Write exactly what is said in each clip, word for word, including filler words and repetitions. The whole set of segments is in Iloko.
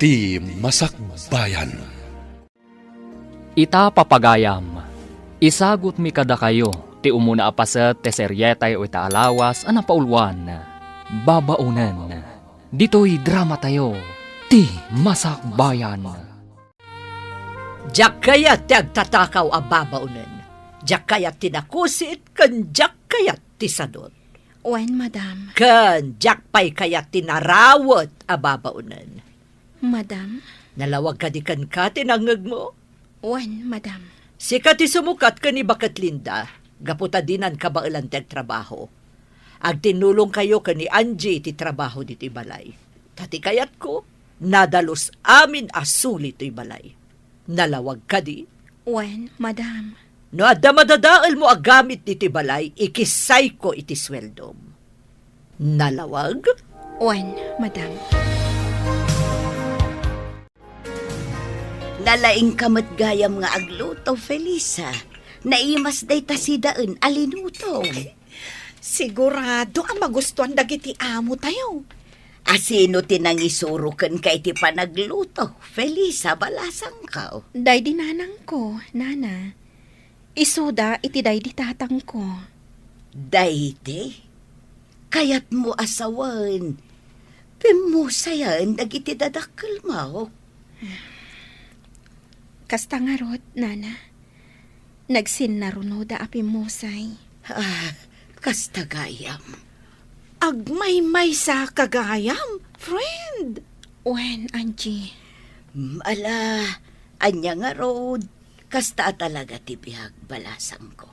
Ti Masakbayan. Ita, papagayam, isagutmi kadakayo ti umuna a paset ti serietayo ita a lawas a napauluan, Babaonen. Ditoy dramatayo, Ti Masakbayan. Diak kayat ti agtatakaw a babaonen. Diak kayat ti nakusit, ken diak kayat ti sadut. Wen, madam. Ken diak pay kayat ti narawet a babaonen. Madam? Nalawag kadi kenka ti nangngegmo? Wen, madam. Sika ti sumukat ken ni Baket Linda, gapu ta dinan kabaelan ti agtrabaho. Agtinnulongkayo ken ni Angie iti trabaho ditoy balay. Ta ti kayatko, nadalus amin a suli toy balay. Nalawag kadi? Wen, madam. No adda madadaelmo a gamit ditoy balay, ikissayko iti sueldom. Nalawag? Wen, madam. Nalaingka met gayam nga agluto, Felisa. Naimas dayta sidaen a linutong. Sigurado a magustuan dagiti amo tayo. A sino ti nangisuro kenka iti panagluto, Felisa, balasangko? Daydi nanangko, nana. Isuda iti daydi tatangko. Daydi? Kayatmo a sawen, pimmusayen dagiti dadakkelmo? Kasta ngarud, nana. Nagsinnarunoda a pimmusay. Ah, kasta gayam. Agmaymaysa ka gayam, friend. Wen, Angie. Mm, ala, ania ngarud, kasta a talaga ti biag, balasangko.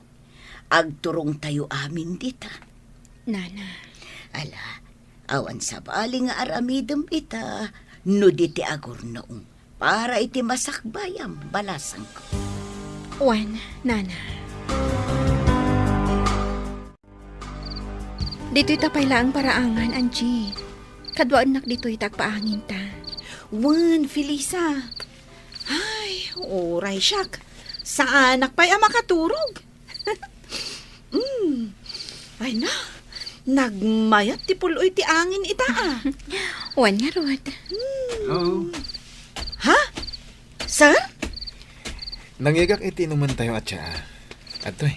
Agturongtayo amin dita. Nana. Ala, awan sabali nga aramidem ita, no di ti agurnong para iti masakbayam, balasangko. Wen, nana. Ditoy ta pay laeng paraangan, Angie. Kaduaennak ditoy ta agpaanginta. Wen, Felisa. Ay, uray siak. Saanak pay a makaturog. Mm. Ay na, nagmayat ti pul-oy ti angin ita, a. Wen ngarud. Mm. Hello? Ha? Sir? Nangigak iti inumantayo a tsaa. Adtoy.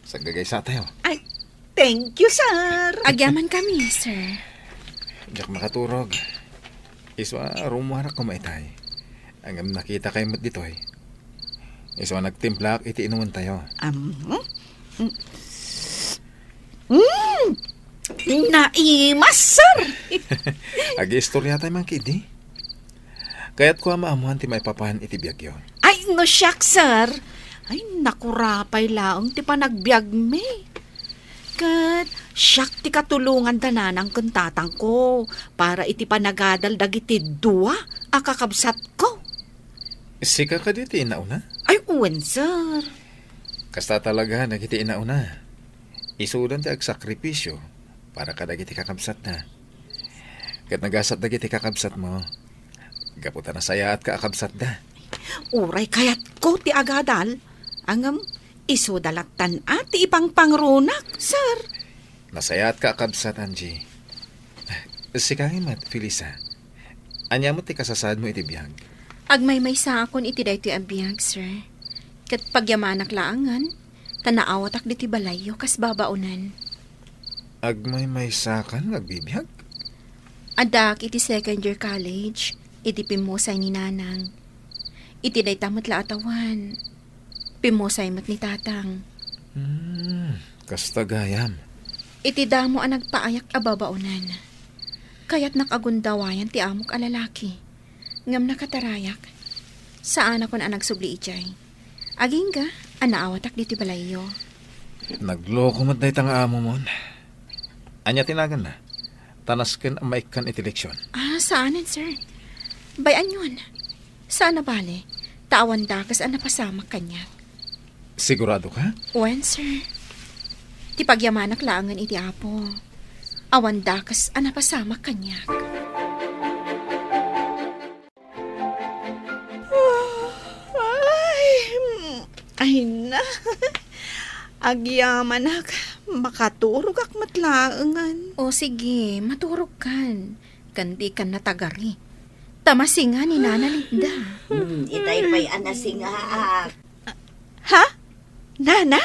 Saggagaysatayo. Ay, thank you, sir. Agyamankami, sir. Diak makaturog. Isu a rummuarak koma itay. Ngem nakitakay met ditoy. Isu a nagtimplaak iti inumentayo. Am, hmm? Mm. Mm. Naimas, sir. Agiistoriatay man ketdi. Kayatko a maammoan ti maipapan iti biagyo. Ay, no siak, sir. Ay, nakurapay laeng ti panagbiagmi. Ket siak ti katulongan da nanang ken tatangko para iti panagadal dagiti dua a kakabsatko. Sika kadi ti innauna? Ay, wen, sir. Kasta talaga dagiti innauna. Isudan ti agsakripisio para kadagiti kakabsatda. Ket nagasat dagiti kakabsatmo, gapu ta nasayaatka a kabsatda. Uray kayatko ti agadal, ngem isuda lattan a ti ipangpangrunak, sir. Nasayaatka a kabsat, Angie. Sika met, Felisa. Ania met ti kasasaadmo iti biag? Agmaymaysaakon iti daytoy a biag, sir. Ket pagyamanak laengen, ta naawatak ditoy balayyo kas babaonen. Agmaymaysakan nga agbibiag? Addaak iti second year college, iti pimmusay ni Nanang. Iti dayta met la a tawen, pimmusay met ni Tatang. Hmm, kasta gayam. Iti damo a nagpaayak a babaonen, kayatnak a gundawayan ti amok a lalaki. Ngem nakatarayak. Saanakon a nagsubli idiay. Agingga a naawatak ditoy balayyo. Nagloko met dayta nga amomon. Ania ti naganna? Ta nasken a maikkan iti leksion. Ah, saanen, sir. Bay-anyon. Saan a bale, ta awan dakes a napasamak kaniak. Sigurado ka? Wen, sir. Ti pagyamanak laengen iti Apo. Awan dakes a napasamak kaniak. Ay, mm, ay na. Agyamanak, makaturogak met laengen. O sige, maturogkan. Ken dikan natagari. Ta masinga ni Nana Linda. Hmm, itay pay a nasingaak. Ha? Nana?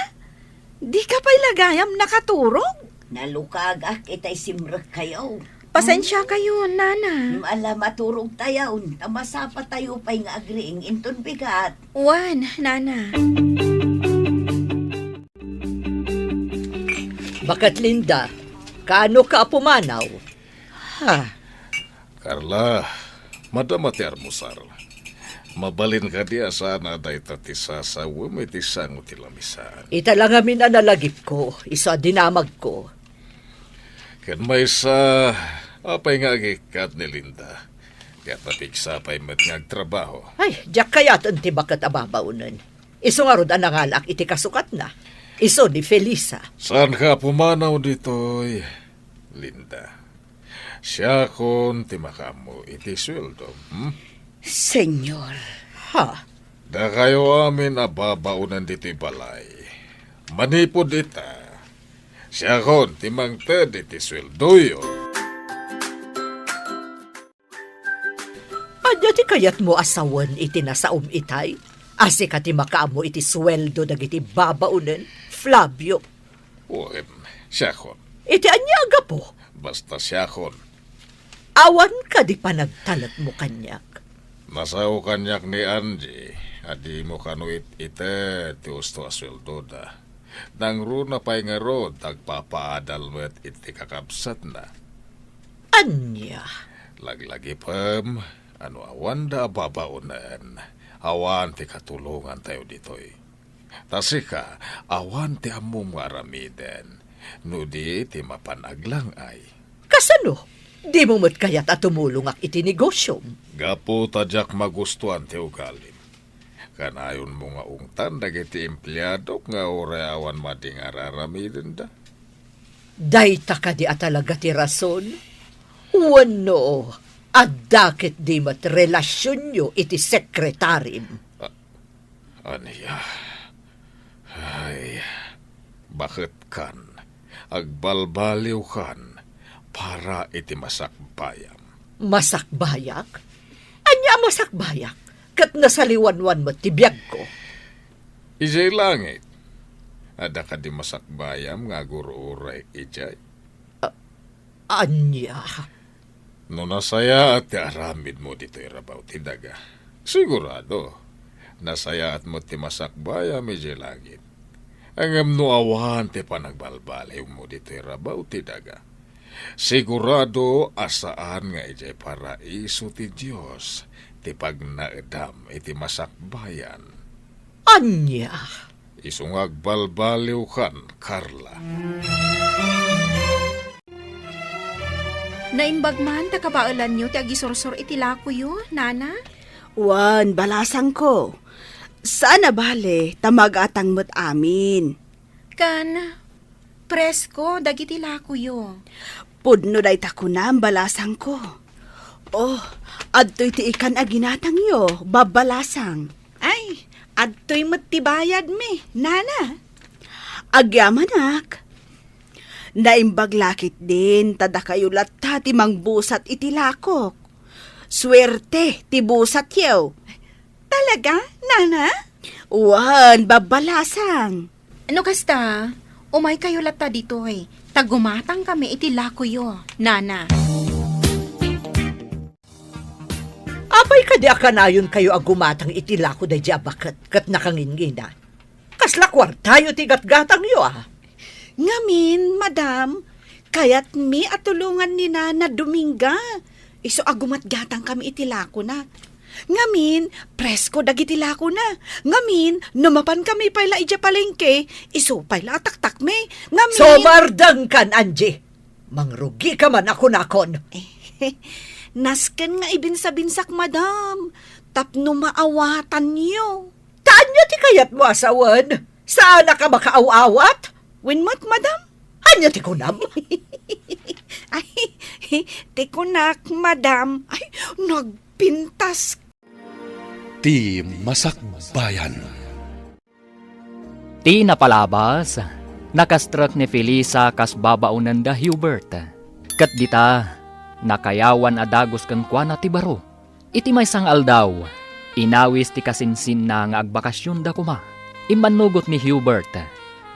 Dika pay la gayam nakaturog? Nalukagak itay simrekkayo. Pasensiakayo, Nana. Hmm, ala, maturogtayon, ta masapatayo pay nga agriing inton bigat. Wen, Nana. Baket Linda, kaano ka a pumanaw? Ha? Carla, madama ti armusar. Mabalin kadi a saan a dayta ti sasawem iti sango ti lamisaan? Ita la ngamin a nalagipko, isu a dinamagko. Ken maysa, apay nga agikkat ni Linda? Ket napigsa pay met nga agtrabaho. Ay, diak kayaten ti baket a babaonen. Isu ngarud a nangalaak iti kasukatna. Isu ni Felisa. Saanka a pumanaw ditoy, Linda? Siakon ti makaammo iti sueldo, hmm? Senyor, ha? Dakayo amin a babaonen ditoy balay. Manipud ita, siakon ti mangted iti sueldoyo. Ania ti kayatmo a sawen iti nasaom itay? A sika ti makaammo iti sueldo dagiti babaonen, Flavio? Wen, siakon. Iti ania a gapu? Basta siakon. Awan kadi panagtalekmo kaniak? Nasao kaniak ni Angie a dimo kano it-ited ti usto a sueldoda. Nangruna pay ngarud, agpapaadal met iti kakabsatna. Ania? Laglagipem a no awanda a babaonen, awan ti katulongantayo ditoy. Ta sika, awan ti ammom nga aramiden, no di ti mapan aglang-ay. Kasano? Dimo met kayat a tumulongak iti negosiom? Gapu ta diak magustuan ti ugalim. Kanayonmo nga ungtan dagiti empleadok nga uray awan madi nga ar-aramidenda? Dayta kadi a talaga ti rason? Wenno, adda ketdi met relasionyo iti sekretarim? A-, ania? Ay, baketkan, agbalbaliwkan para iti masakbayam. Masakbayak? Ania a masakbayak? Ket nasaliwanwan met ti biagko. Idiay langit, adda kadi masakbayam nga agur-uray idiay? A-, ania? No nasayaat ti aramidmo ditoy rabaw ti daga, sigurado, nasayaat met ti masakbayam idiay langit. Ngem no awan ti panagbalbaliwmo ditoy rabaw ti daga, sigurado a saan nga idiay paraiso ti Dios ti pagnaedam iti masakbayan. Ania? Isu nga agbalbaliwkan, Carla. Naimbag man ta kabaelanyo ti agisursor iti lakoyo, Nana? Wen, balasangko. Saan a bale, ta magatang met amin. Kan, presko dagiti lakoyo. Pudno dayta kunam, balasangko. Oh, adtoy ti ikan a ginatangyo, babbalasang. Ay, adtoy met ti bayadmi, Nana. Agyamanak. Naimbag la ketdin ta dakayo latta ti mangbusat iti lakok. Suerte ti busatyo. Talaga, Nana? Wen, babbalasang. No kasta, umaykayo latta ditoy, ta gumatangkami iti lakoyo, Nana. Apay kadi a kanayonkayo a gumatang iti lako daydi a baket ket nakangingina? Kasla kuartayo ti gatgatangyo, a? Ngamin, madam, kayatmi a tulongan ni Nana Dominga. Isu a gumatgatangkami iti lakona. Ngamin, presko dagiti lakona. Ngamin, no mapankami pay la idiay palengke, isu pay la a taktakmi. Ngamin— Sumardengkan, Angie! Mangrugika man a kunakon. Nasken nga ibinsabinsak, madam, tapno maawatanyo. Ta ania ti kayatmo a sawen? Saanak a makaaw-awat? Wen met, madam. Ania ti kunam? Ay, ti kunak, madam. Ay, nagpintas. Ti masakbayan. Ti napalabas, nakastrek ni Felisa kas babaonen da Hubert. Ket dita, nakayawan a dagus kenkuana ti baro. Iti maysa nga aldaw, inawis ti kasinsinna nga agbakasionda koma. Immannugot ni Hubert,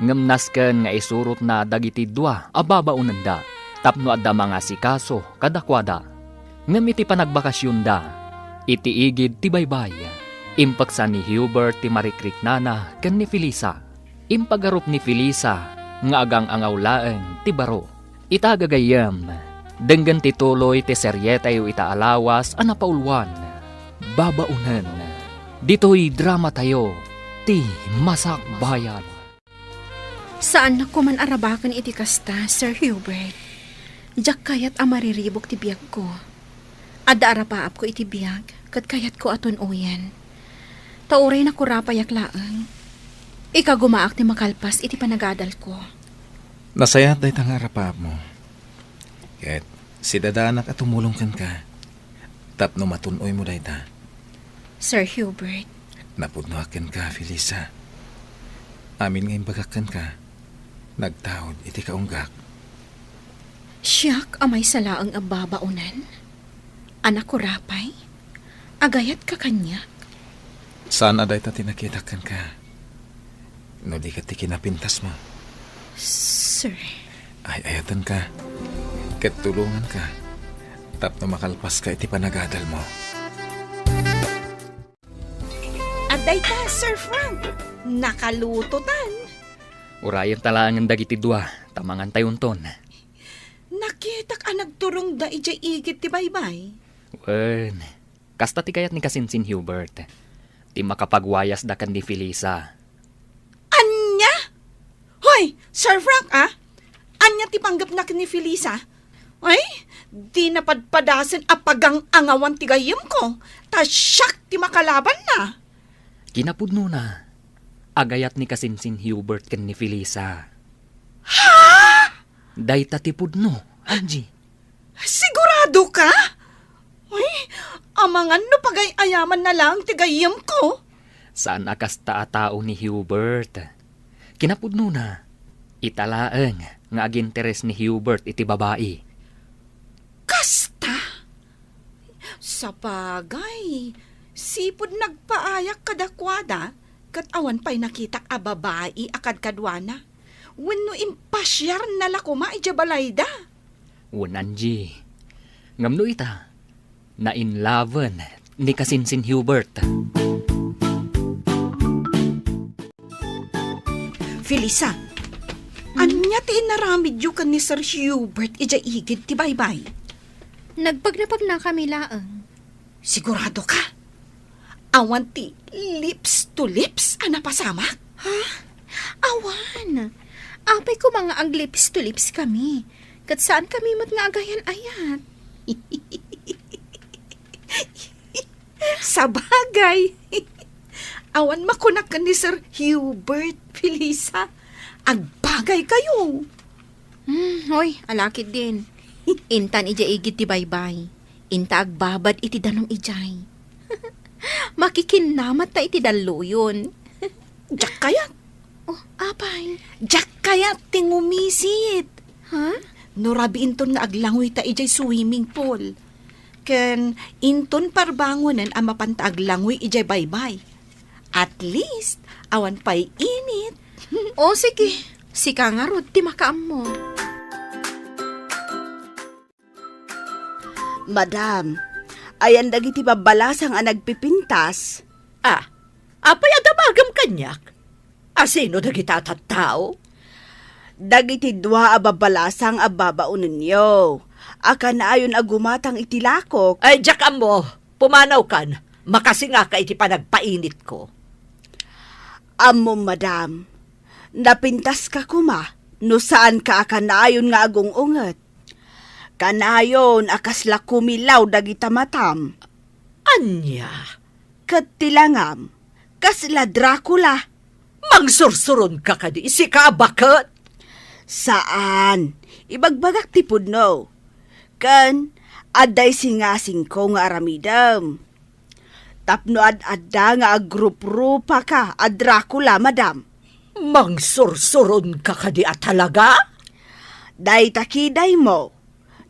ngem nasken nga isurotna dagiti dua a babaonenda tapno adda mangasikaso kadakuada. Ngem iti panagbakasionda, iti igid ti baybay, impeksa ni Hubert ti marikriknana ken ni Felisa. Impagarup ni Felisa nga agang-angaw laeng ti baro. Ita gagayyem, denggen ti tuloy ti serietayo ita a lawas a napauluan, Babaonen. Ditoy dramatayo, ti Masakbayan. Saannak koman a rabaken iti kasta, Sir Hubert. Diak kayat a mariribuk ti biagko. Adda a rapaapko iti biag, ket kayatko a tun-oyen. Ta uray nakurapayak laeng, ikagumaak ti makalpas iti panagadalko. Nasayaat dayta nga arapaapmo. Ket sidadanak a tumulong kenka tapno matun-oymo dayta. Sir Hubert. Napudnoak kenka, Felisa. Amin nga imbagak kenka, nagtaud iti kaunggak. Siak a maysa laeng a babaonen? A nakurapay? Agayatka kaniak? Saan a dayta ti nakitak kenka. No di ket ti kinapintasmo. Sir. Ay-ayatenka. Ket tulonganka. Tapno makalpaska iti panagadalmo. Adda ita, Sir Frank. Nakalutotan. Urayenta laengen dagiti dua, ta mangantayonton. Nakitak a nagturongda idiay igid ti baybay. Wen, kasta ti kayat ni kasinsin Hubert. Ti makapagwayasda ken ni Felisa. Ania? Hoy, Sir Frank, ah? Ania ti panggepna ken ni Felisa? Ay, di napadpadasen a pagang-angawan ti gayyemko, ta siak ti makalabanna. Kinapudnona, agayat ni kasinsin Hubert ken ni Felisa. Ha? Dayta ti pudno, Angie. Sigurado ka? Uy, amangan no pagay-ayamanna laeng ti gayyemko. Saan a kasta a tao ni Hubert. Kinapudnona, ita laeng nga aginteres ni Hubert iti babai. Kasta? Sabagay, sipud nagpaayak kadakuada, ket awan pay nakitak a babai a kadkaduana. Wenno impasiarna la koma idiay balayda. Wen, Angie. Ngem no ita, nainlaven ni kasinsin Hubert. Felisa, ania ti inaramidyo ken ni Sir Hubert idiay igid ti baybay? Nagpagnapagnakami laeng. Sigurado ka? Awan ti lips to lips a napasamak? Ha? Awan. Apay koma nga ag-lips to lips kami. Ket saan kami met nga agayan-ayat. Sabagay. Awan makunak ken ni Sir Hubert, Felisa. Agbagay kayo. Hmm, hoy, alakid din. Intan idiay igid ti baybay. Inta agbabad iti danum idiay. Makikinnamat ta iti dalluyon. Diak kayat. Oh, apay? Diak kayat ti ngumisit. Ha? No rabii inton nga aglangoy ta idiay swimming pool. Ken inton parbangonen a mapan ta aglangoy idiay baybay. At least, awan pay init. O, sige. Sika ngarud ti makaammo. Madam, ayan dagiti babbalasang a nagpipintas? Ah, apay a damagem kaniak? A sino dagita a tattao? Dagiti dua a babbalasang a babaonenyo a kanayon a gumatang iti lakok. Ay, diak ammo. Pumanawkan. Makasingaka iti panagpainitko. Ammom, madam, napintaska koma no saanka a kanayon nga agung-unget. Kanayon a kasla kumilaw dagita matam. Ania? Ket ti langam, kasla Dracula. Mangsursuronka kadi, sika a baket? Saan. Ibagbagak ti pudno. Ken, adda isingasingko nga aramidem. Tapno ad-adda nga agruprupaka a Dracula, madam. Mangsursuronka kadi a talaga? Dayta kidaymo,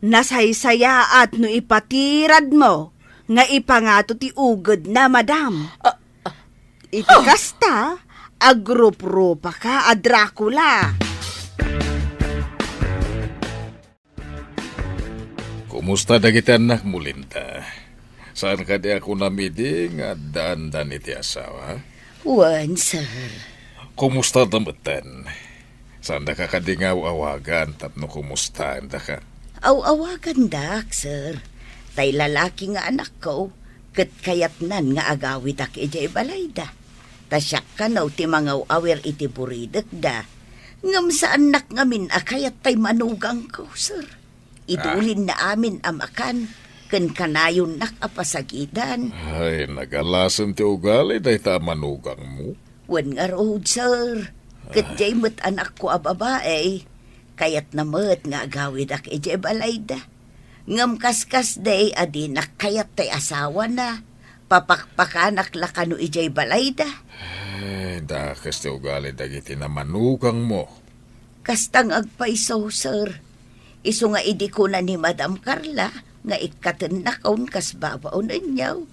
nasaysayaat no ipatiradmo nga ipangato ti ugedna, madam. Ah, ah. Iti kasta, agruprupa ka a Dracula. Kumusta dagiti annakmo, Linda? Saan kadi a kunam idi nga addaandan iti asawa? Wen, sir. Kumusta da metten? Saandaka kadi nga aw-awagan tapno kumustaendaka? Aw-awagandak, sir. Tay lalaki nga anakko, ket kayatnan nga agawidak idiay balayda. Ta siak kano ti mangaw-awir iti buridekda. Ngem saannak ngamin a kayat tay manugangko, sir. Idulinna amin a makan, ken kanayonnak a pasagidan. Ay, nagalasen ti ugali dayta a manugangmo. Wen ngarud, sir. Ket diay met anakko a babai, kayatna met nga agawidak idiay balayda. Ngem kaskasdi a dinak kayat tay asawana, papakpakanak la kano idiay balayda. Ay, dakes ti ugali dagiti namanugangmo. Kasta nga agpayso, sir. Isu nga idi kuna ni Madam Carla nga ikkatennakon kas babaonenyo,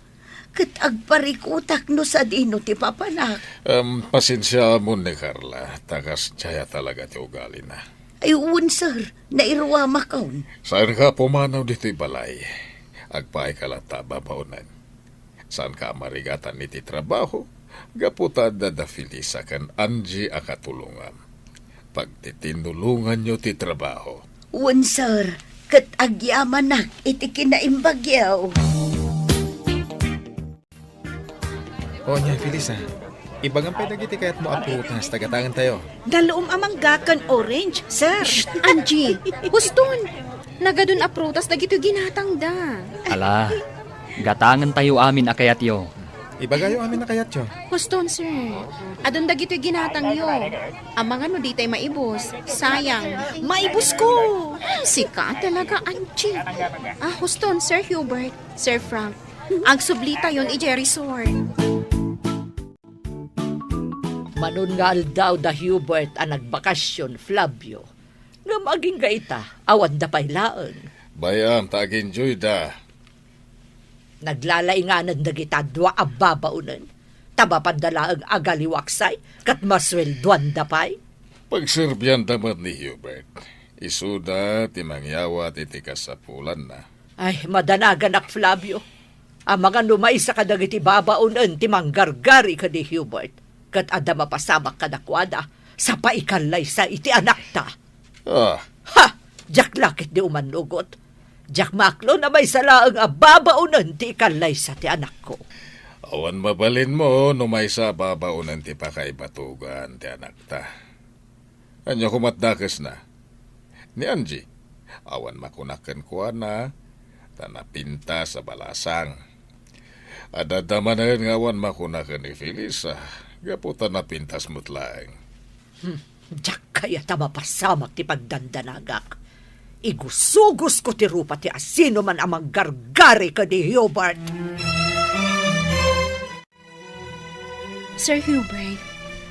ket agparikutak no sadino ti papanak. Em, pasensiaamon ni Carla, ta kasdiay a talaga ti ugalina. Ay, wen, sir. Nairuamakon. Saanka a pumanaw ditoy balay. Agpaayka latta a babaonen. Saanka a marigatan iti trabaho, gapu ta adda da Felisa ken Angie a katulongam. Pagtitinnulonganyo ti trabaho. Wen, sir, ket agyamanak iti kinaimbagyo. O, nia, Felisa, ibagam pay dagiti kayatmo a prutas ta gatangentayo. Dalluom a mangga ken orange, sir. Shh! Angie, huston! Nagadun a prutas dagitoy ginatangda. Ala, gatangentayo amin a kayatyo. Ibagayo amin a kayatyo. Huston, sir. Adun dagitoy ginatangyo. Amangan no ditay maibus. Sayang. Maibusko! Sika talaga, Angie. Ah, huston, Sir Hubert, Sir Frank. Agsublitayon idiay resort. Manon nga aldaw da Hubert a nagbakasyon, Flavio. Ngem agingga ita, awan da pay laeng. Bay-am ta agenjoy da. Naglalainganan dagita dua a babaonen, ta mapanda laeng agaliwaksay, ket masueldoanda pay. Pagserbianda met ni Hubert. Isuda ti mangyawat iti kasapulanna. Ay, madanaganak, Flavio. Amangan no maysa kadagiti babaonen ti manggargari ken ni Hubert, ket adda mapasamak kadakuada, sa paikallaysa iti anakta. Ah. Ha! Diak la ketdi umannugot. Diak maaklon a maysa laeng a babaonen ti ikallaysa ti anakko. Awan mabalinmo no maysa a babaonen ti pakaibatogan ti anakta. Ania koma ti dakesna? Ni Angie, awan makuna kenkuana, ta napintas a balasang. Adda manen nga awan makuna ken ni Felisa, gapu ta napintas met laeng. Hmm, diak kayat a mapasamak ti pagdandanagak. Igusugosko ti rupa ti asinoman a manggargari ken ni Hubert. Sir Hubert,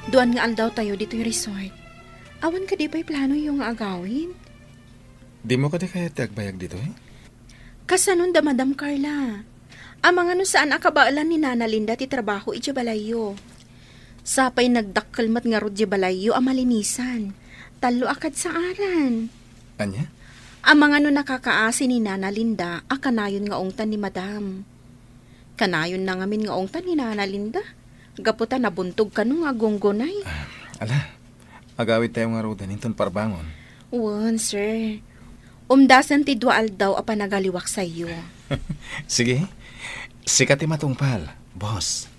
duan nga aldawtayo ditoy resort. Awan kadi pay planoyo nga agawid? Dimo kadi kayat ti agbayag ditoy? Kasanon da Madam Carla? Amangan no saan a kabaelan ni Nana Linda ti trabaho idiay balayyo. Sapay nagdakkel met ngarud diay balayyo a malinisan. Tallo a kadsaaran. Ania? Amangan no nakakaasi ni Nana Linda a kanayon nga ungtan ni Madam. Kanayonna ngamin nga ungtan ni Nana Linda, gapu ta nabuntog kano nga agunggunay. Ah, ala, agawidtayo ngaruden inton parbangon. Wen, sir. Umdasen ti dua aldaw a panagaliwaksayyo. Sige, sika ti matungpal, boss.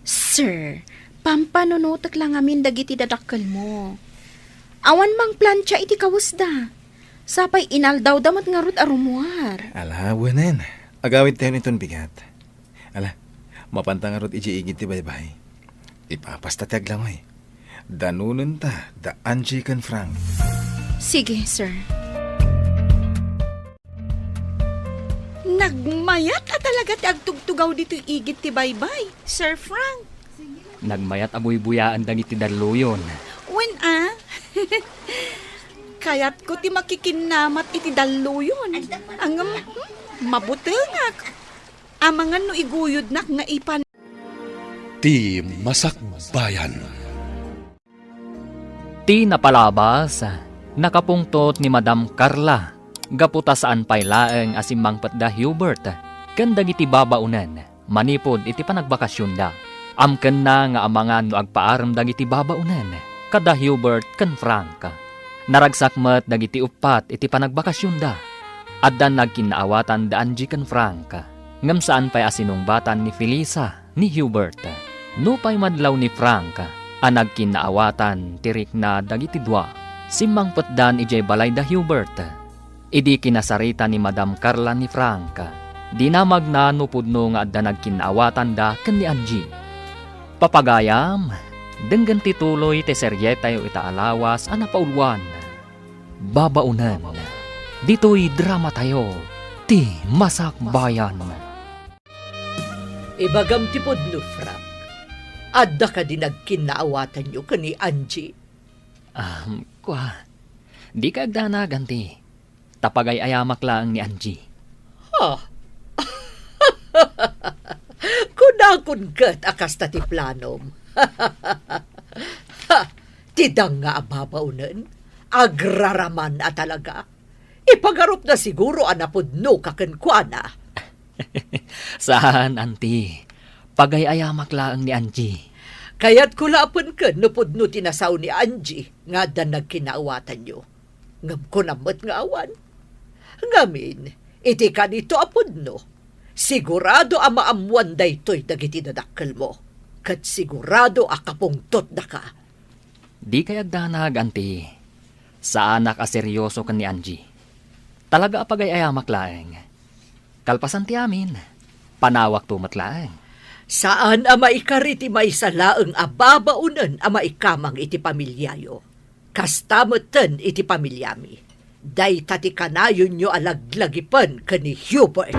Sir, pampanunotek la ngamin dagiti dadakkelmo. Awan mangplancha iti kawesda. Sapay inaldawda met ngarud a rummuar. Ala, wenen. Agawidtayon inton bigat. Ala, mapanta ngarud idiay igid ti baybay. Ipapasta ti aglangoy. Danonenta da Angie ken Frank. Sige, sir. Nagmayat a talaga ti agtugtugaw ditoy igid ti baybay, Sir Frank. Nagmayat a buybuyaen dagiti dalluyon. Wen a? Kayatko ti makikinnamat iti dalluyon. Ngem, hmm, mabutengak. Amangan no iguyodnak nga ipan. Ti Masakbayan. Ti napalabas, nakapungtot ni Madam Carla gapu ta saan pay laeng a simmangpet da Hubert ken dagiti babaonen manipud iti panagbakasionda. Amkenna nga amangan no agpaarem dagiti babaonen kada Hubert ken Frank. Naragsak met dagiti uppat iti panagbakasionda. Adda nagkinnaawatan da Angie ken Frank, ngem saan pay a sinungbatan ni Felisa ni Hubert. Nupay madlaw ni Frank a nagkinnaawatan ti rikna dagiti dua, simmangpetdan idiay balay da Hubert. Idi kinasarita ni Madam Carla ni Frank, dinamagna no pudno nga adda nagkinnaawatanda ken ni Angie. Papagayam, denggen ti tuloy ti serietayo ita a lawas a napauluan, Babaonen. Ditoy dramatayo, Ti Masakbayan. Ibagam ti pudno, Frank. Adda kadi nagkinnaawatanyo ken ni Angie? Ah, kua, dika agdanag, Anti. Ta pagay-ayamak laeng ni Angie. Ha? Kunakon ket a kasta ti planom. Ha, ti danga a babaonen, agraraman a talaga. Ipagarupna siguro a napudnoka kenkuana. Saan, Anti. Pagay-ayamak laeng ni Angie. Kayatko la a penken no pudno ti nasao ni Angie nga adda nagkinnaawatanyo. Ngem kunam met nga awan. Ngamin, iti kanito a pudno, sigurado a maammoan daytoy dagiti dadakkelmo, ket sigurado a kapungtotdaka. Dikay agdanag, Anti. Saanak a serioso ken ni Angie. Talaga a pagay-ayamak laeng. Kalpasan ti amin, panawakto met laeng. Saan a maikari ti maysa laeng a babaonen a maikamang iti pamiliayo. Kasta metten iti pamiliami. Dayta ti kanayonyo a laglagipen ken ni Hubert.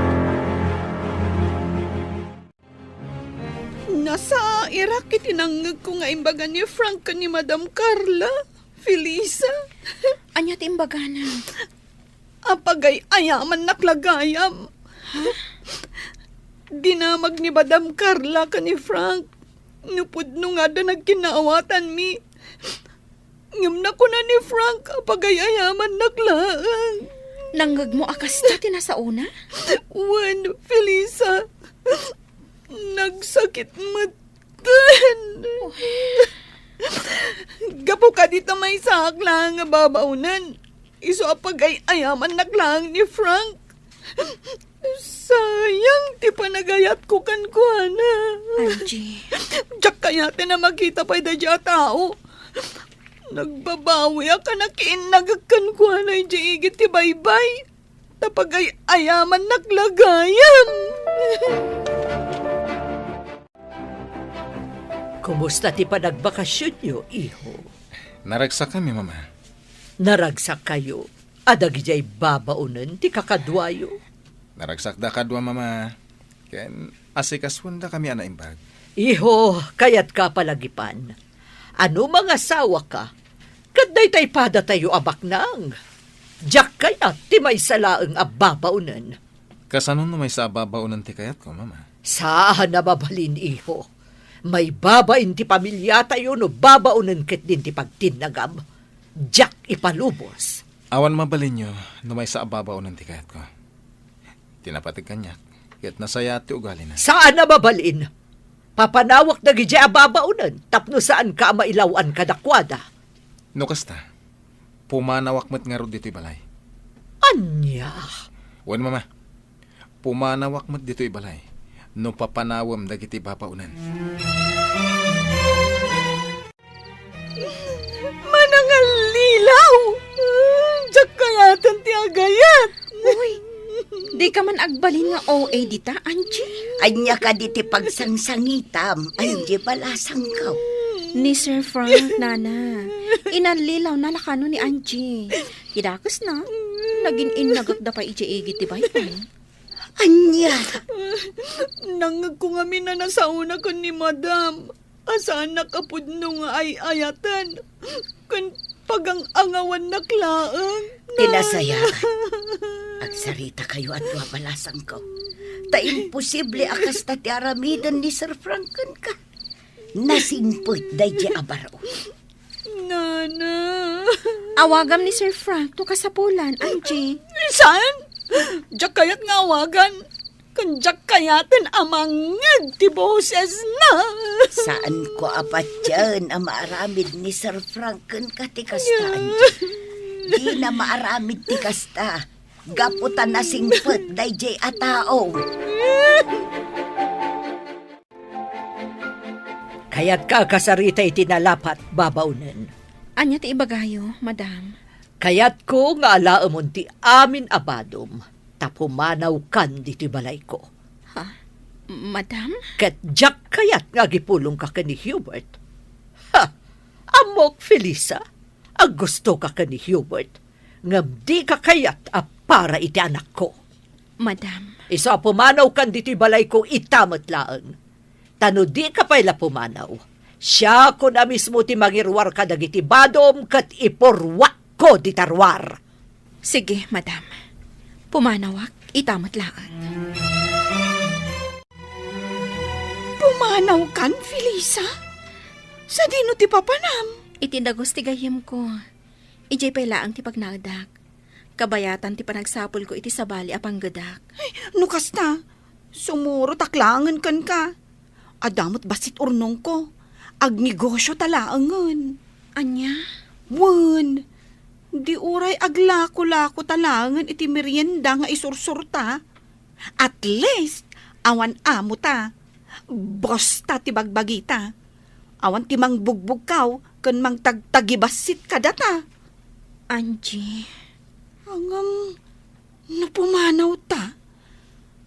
Nasairak iti nangngegko nga imbaga ni Frank ken ni Madam Carla, Felisa. Ania ti imbagana? Apagay-ayamannak la gayam. Dinamag ni Madam Carla ken ni Frank no pudno nga adda nagkinnaawatanmi. Ngem nakuna ni Frank a pagay-ayamannak laeng. Nangngegmo a kasta ti nasaona? Wen, Felisa. Nagsakit metten. Gapu kadi ta maysaak laeng nga babaonen, isu a pagay-ayamannak laeng ni Frank. Sayang ti panagayatko kenkuana. Angie. Diak kayaten a makita pay daydiay a tao. Nagbabawiak a nakiinnagek kenkuana idiay igid ti baybay. Ta pagay-ayamannak la gayam. Kumusta ti panagbakasionyo, iho? Naragsakami, Mama. Naragsakkayo a dagidiay babaonen ti kakaduayo? Naragsakda kadua, Mama. Ken asikasuendakami a naimbag. Iho, kayatka a palagipan. A no mangasawaka, ket daytay padatayo a baknang. Diak kayat ti maysa laeng a babaonen. Kasano no maysa a babaonen ti kayatko, Mama? Saan a mabalin, iho. Maibabain ti pamiliatayo no babaonen ketdin ti pagtinnagam. Diak ipalubos. Awan mabalinyo no maysa a babaonen ti kayatko. Ti napateg kaniak, ket nasayaat ti ugalina. Saan a mabalin. Papanawak dagidiay a babaonen tapno saanka a mailaw-an kadakuada. No kasta, pumanawak met ngarud ditoy balay. Ania? Wen, Mama. Pumanawak met ditoy balay no papanawem dagiti babaonen. Manangallilaw! Diak kayaten ti agayat! Uy, dika man agbalin nga O A dita, Angie. Ania kadi ti pagsangsangitam, Angie Balasangko? Ni Sir Frank, Nana. Inallilawna la kano ni Angie. Ti dakesna, nagin-innagekda pay idiay igid ti baybay. Ania? Nangngegko ngamin a nasaona ken ni Madam a saanak a pudno nga ay-ayaten ken pagang-angawannak laeng. Ti nasayaat, agsaritakayo a dua, Balasangko. Ta imposible a kasta ti aramiden ni Sir Frank kenka. Nasingpet daydiay a baro. Nana. Awagam ni Sir Frank no kasapulan, Angie. Saan? Diak kayat nga awagan. Ken diak kayaten a mangngeg ti bosesna. Saanko a patien a maaramid ni Sir Frank kenka ti kasta, Angie. Dina maaramid ti kasta. Gapu ta nasingpet daydiay a tao. Kayatka a kasarita iti nalapat, babaonen. Ania ti ibagayo, madam? Kayatko nga alaemon ti amin a badom, ta pumanawkan ditoy balayko. Ha? Madam? Ket diak kayat nga agipulongka ken ni Hubert. Ha! Ammok, Felisa, a gustoka ken ni Hubert, ngem dika kayat a para iti anakko. Madam. Isu a pumanawkan ditoy balayko ita met laeng. Ta no dika pay la pumanaw, siakon a mismo ti mangiruar kadagiti badom ket ipurruakko dita ruar. Sige, madam. Pumanawak ita met laeng. Pumanawkan, Felisa? Sadino ti papanam? Iti dagus ti gayyemko. Idiay pay laeng ti pagnaedak. Kabayatan ti panagsapulko iti sabali a panggedak. Ay, no kasta, sumurotak laengen kenka. Adda met bassit urnongko. Agnegosio ta laengen. Ania? Wen, di uray aglako-lako ta laengen iti merienda nga isursurta. At least, awan amo ta. Boss ta ti bagbagita. Awan ti mangbugbugkaw ken mangtagtagibassit kadata. Angie. Ngem, no pumanawta,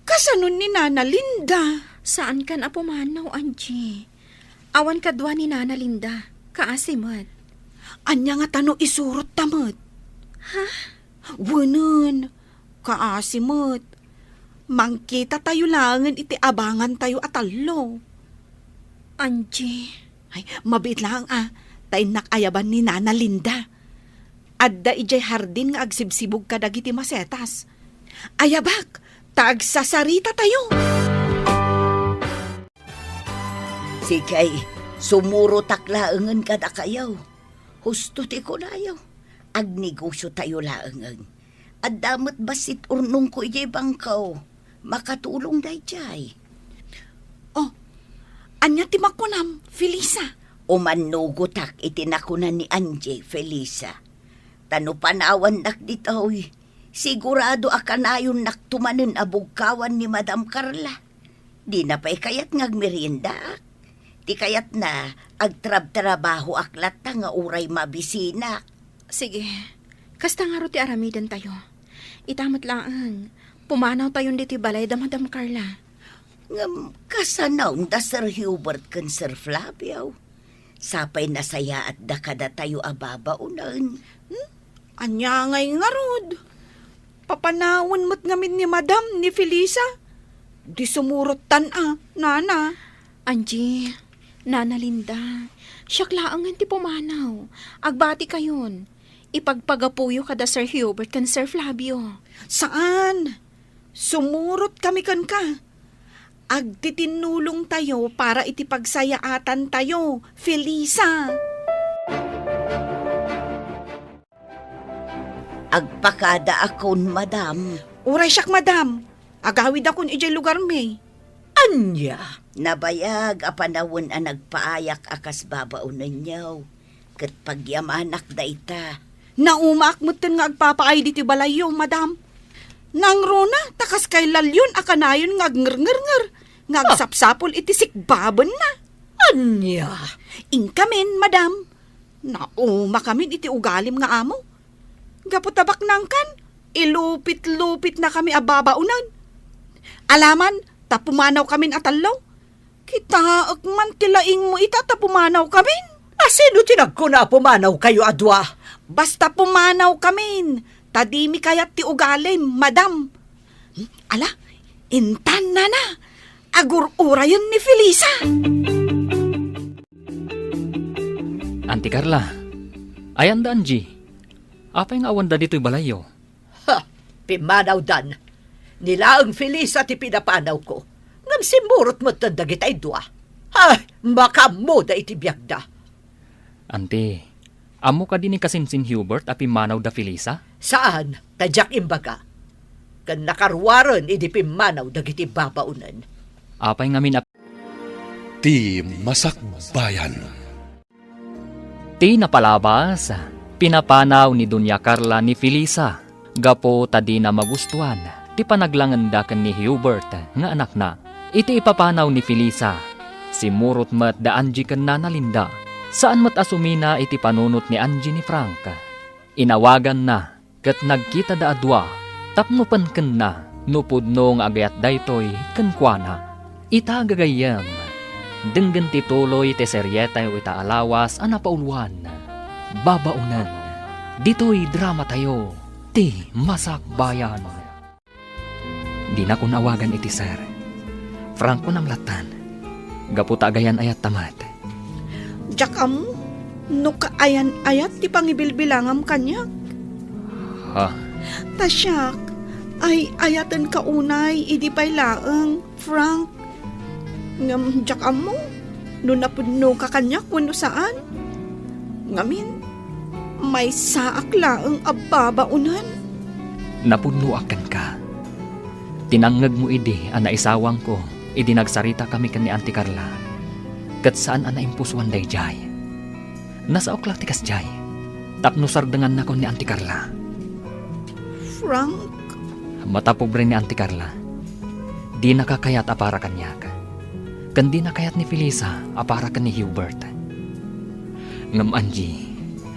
kasano ni Nana Linda? Saankan a pumanaw, Angie. Awan kadua ni Nana Linda. Kaasi met. Ania ngata no isurotta met? Ha? Wenen, kaasi met. Mangkitatayo laengen iti abangantayo a tallo. Angie. Ay, mabiit laeng a, ta innak ayaban ni Nana Linda. Adda idiay hardin nga agsibsibug kadagiti masetas. Ayabak, ta agsasaritatayo. Sige, sumurotak laengen kadakayo. Husto ti kunayo. Agnegosiotayo laengen. Adda met bassit urnongko idiay bangko. Makatulong daydiay. Oh, ania ti makunam, Felisa? Umannugotak iti nakuna ni Angie, Felisa. Ta no panawannak ditoy, sigurado a kanayonnakto manen a bugkawan ni Madam Carla. Dina pay kayat nga agmeriendaak. Ti kayatna, agtrabtrabahoak latta nga uray mabisinak. Sige, kasta ngarud ti aramidentayo. Ita met laeng, pumanawtayon ditoy balay da Madam Carla. Ngem kasano da Sir Hubert ken Sir Flavio? Sapay nasayaatda kadatayo a babaonen. Hmm? Ania ngay ngarud? Papanawen met ngamin ni Madam ni Felisa? Di sumurottan a, Nana. Angie, Nana Linda, siak laengen ti pumanaw. Agbatikayon. Ipagpagapuyo kada Sir Hubert ken Sir Flavio. Saan? Sumurot kami kenka. Agtitinnulongtayo para iti pagsayaatantayo, Felisa. Agpakadaakon, madam. Uray siak, madam. Agawidakon idiay lugarmi. Ania? Nabayag a panawen a nagpaayak a kas babaonenyo. Ket pagyamanak dayta. Naumaak metten nga agpapaay ditoy balayyo, madam. Nangruna, ta kas kay Lalyon a kanayon nga agngernger, nga Ah. agsapsapol iti sikbabenna. Ania? Inkamin, madam. Naumakamin iti ugalim nga amo. Gapu ta baknangkan, ilupit-lupitnakami a babaonen. Alaman, ta pumanawkamin a tallo. Kitaek man ti laingmo ita ta pumanawkamin. A sino ti nagkuna a pumanawkayo a dua? Basta pumanawkamin, ta dimi kayat ti ugalim, madam. Hmm, ala, intan, nana, agur-urayen ni Felisa. Auntie Carla, ayan da Angie? Apay nga awanda ditoy balayyo? Ha! Pimmanawdan. Ni laeng Felisa ti pinapanawko, ngem simmurot metten dagitay dua. Ay, makaammoda iti biagda. Anti, ammo kadi ni kasinsin Hubert a pimmanaw da Felisa? Saan, ta diak imbaga. Ken nakaruaren idi pimmanaw dagiti babaonen. Apay ngamin a Ti Masakbayan. Ti napalabas, pinapanaw ni Doña Carla ni Felisa gapu ta dina magustuan ti panaglangenda ken ni Hubert nga anakna. Iti ipapanaw ni Felisa, simmurot met da Angie ken Nana Linda. Saan met a sumina iti panunot ni Angie ni Frank. Inawaganna ket nagkitada a dua tapno penkenna no pudno nga agayat daytoy kenkuana. Ita gagayyem, denggen ti tuloy ti serietayo ita a lawas a napauluan, Babaonen. Ditoy dramatayo, Ti Masakbayan. Dinakon awagan iti sir. Frank, kunam lattan. Gapu ta agayan-ayatta met. Diak ammo no kaayan-ayat ti pangibilbilangam kaniak. Ha? Ta siak, ay-ayatenka unay idi pay laeng, Frank. Ngem diak ammo no napudnoka kaniak wenno saan. Ngamin, maysaak laeng a babaonen. Napudnoak kenka. Tinangngegmo idi a naisawangko idi nagsaritakami ken ni Auntie Carla. Ket saan a naimpusoan daydiay. Nasaok la ti kasdiay, tapno sardengannakon ni Auntie Carla. Frank? Mata pobre ni Auntie Carla. Dinaka kayat a para kaniak. Ken dina kayat ni Felisa a para ken ni Hubert. Ngem Angie,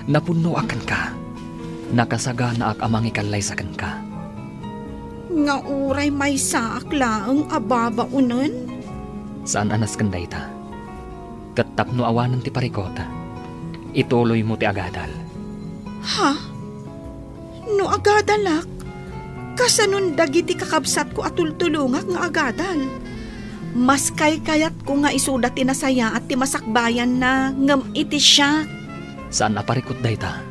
napudnoak kenka. Nakasaganaak a mangikallaysa kenka. Nga uray maysaak laeng a babaonen? Saan a nasken dayta. Ket tapno awanen ti parikut, ituloymo ti agadal. Ha? No agadalak, kasanon dagiti kakabsatko a tultulongak nga agadal? Mas kaykayatko nga isuda ti nasayaat ti masakbayanna ngem iti siak. Saan a parikut dayta.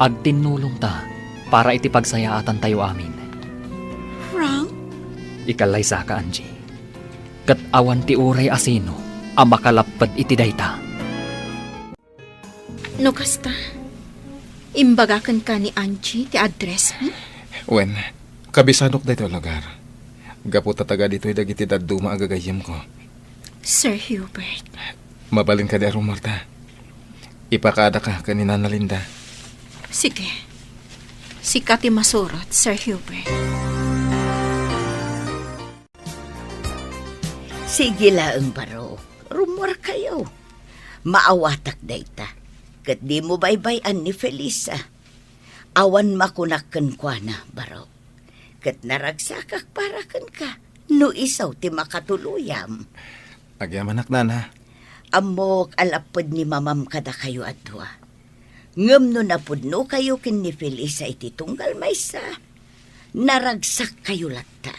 Agtinnulongta para iti pagsayaatantayo amin. Frank? Ikallaysaka, Angie. Ket awan ti uray a sino a makalapped iti dayta. No kasta, imbagakenka ni Angie ti addressmo? Wen, kabisanok daytoy a lugar. Gapu ta taga ditoy dagiti dadduma a gagayyemko. Sir Hubert. Mabalin kadi a rummuarta? Ipakaadaka ken ni Nana Linda. Sige. Sika ti masurot, Sir Hubert. Sige laeng, Barok. Rummuarkayo. Maawatak dayta. Ket dimo baybay-an ni Felisa. Awan makunak kenkuana, Barok. Ket naragsakak para kenka no isu ti makatuloyam. Agyamanak, Nana. Ammok a lapped ni Mamam kadakayo a dua. Ngem no napudnokayo ken ni Felisa iti tunggal maysa, naragsakkayo latta.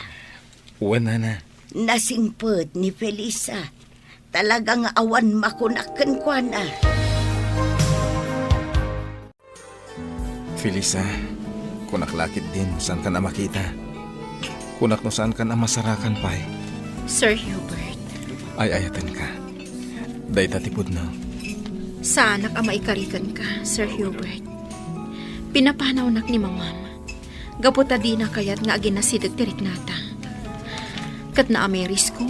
Wen, Nana. Nasingpet ni Felisa. Talaga nga awan makunak kenkuana. Felisa, kunak la ketdin no saankan a makita. Kunak no saankan a masarakan pay. Sir Hubert. Ay-ayatenka. Dayta ti pudno. Saanak a maikari kenka, Sir Hubert. Pinapanawnak ni Mamam. Gapu ta dina kayat nga aginasideg ti riknata. Ket naamirisko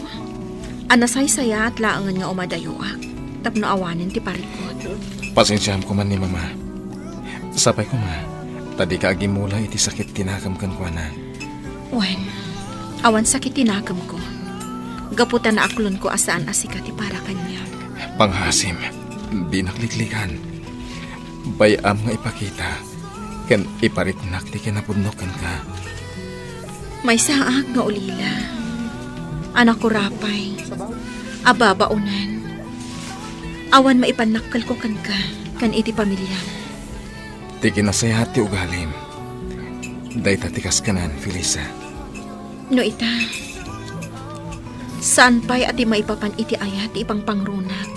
a nasaysayaat laengen nga umadayoak tapno awanen ti parikut. Pasensiaam koma ni Mama. Sapay koma ta dika agimmula iti sakit ti nakem kenkuana. Wen, awan sakit ti nakemko. Gapu ta naaklonko a saan a sika ti para kaniak. Pangngaasim, dinak liklikan. Bay-am nga ipakita ken ipariknak ti kinapudnok kenka. Maysaak nga ulila a nakurapay a babaonen. Awan maipannakkelko kenka ken iti pamiliam. Ti kinasayaat ti ugalim. Dayta ti kaskanaen, Felisa. No ita, saan pay a ti maipapan iti ayat ti ipangpangrunak.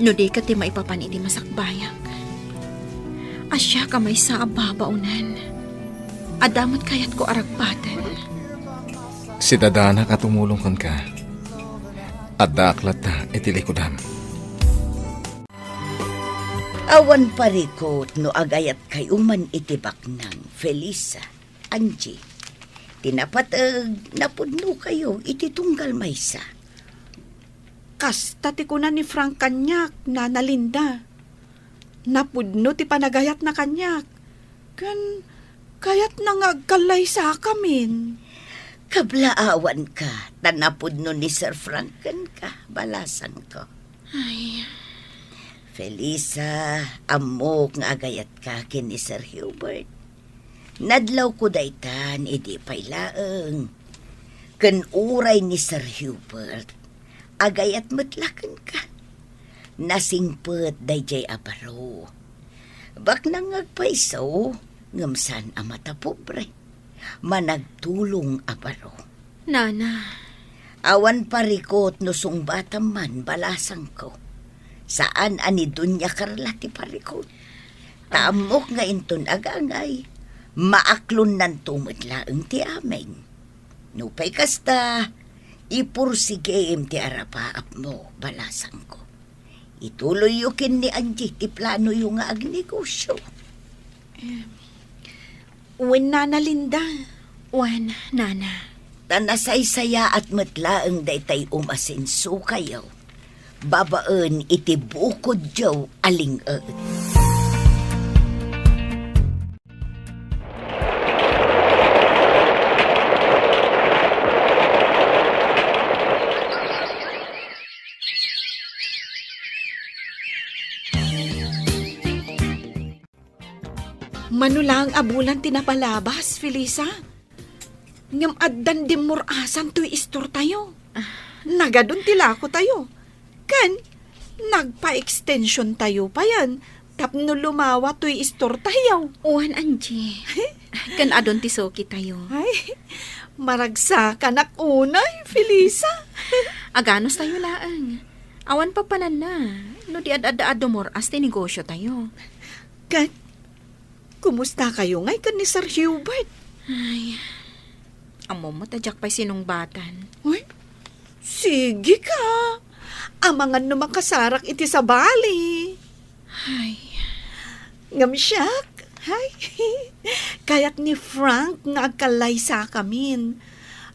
No di ket ti maipapan iti masakbayak. A siak a maysa a babaonen. Adda met kayatko a ragpaten. Sidadanak a tumulong kenka. Addaak latta iti likudam. Awan parikut no agayatkayo man iti baknang, Felisa, Angie. Ti napateg, napudnokayo iti tunggal maysa. Kasta ti kuna ni Frank kaniak, Nana Linda. Napudno ti panagayatna kaniak. Ken kayatna nga agkallaysakamin. Kablaawanka, ta napudno ni Sir Frank kenka, balasangko. Ay. Felisa, ammok nga agayatka ken ni Sir Hubert. Nadlawko daytan idi pay laeng. Ken uray ni Sir Hubert, agayat met la kenka. Nasingpet daydiay a baro. Baknang nga agpayso, ngem saan a matapobre. Managtulong a baro. Nana. Awan parikut no sungbatam man, balasangko. Saan a ni Doña Carla ti parikut. Ta ammok nga inton agangay, maaklonnanto met laeng ti amin. Nupay kasta, ipursigim ti arapaapmo, balasangko. Ituloyyo ken ni Angie ti planoyo nga agnegosio. Em, wen, Nana Linda. Wen, Nana. Ta nasaysayaat met laeng daytay umasensokayo babaen iti bukodyo a ling-et. Mano laeng a bulan ti napalabas, Felisa. Ngem addan dimmur-asan toy istortayo. Ah. Nagadun ti lakotayo. Ken nagpa-extensiontayo payen tapno lumawa toy istortayo. Wen, Angie. Ken adun ti sukitayo. Ay, maragsakanak unay, Felisa. Aganustayo laeng. Awan papananna no di ad-adda a dumur-as ti negosiotayo. Ken, kumustakayo ngay ken ni Sir Hubert? Ay, ammom met a diak pay sinungbatan. Uy, sige ka. Amangan no makasarak iti sabali. Ay. Ngem siak, ay, kayat ni Frank nga agkallaysakamin.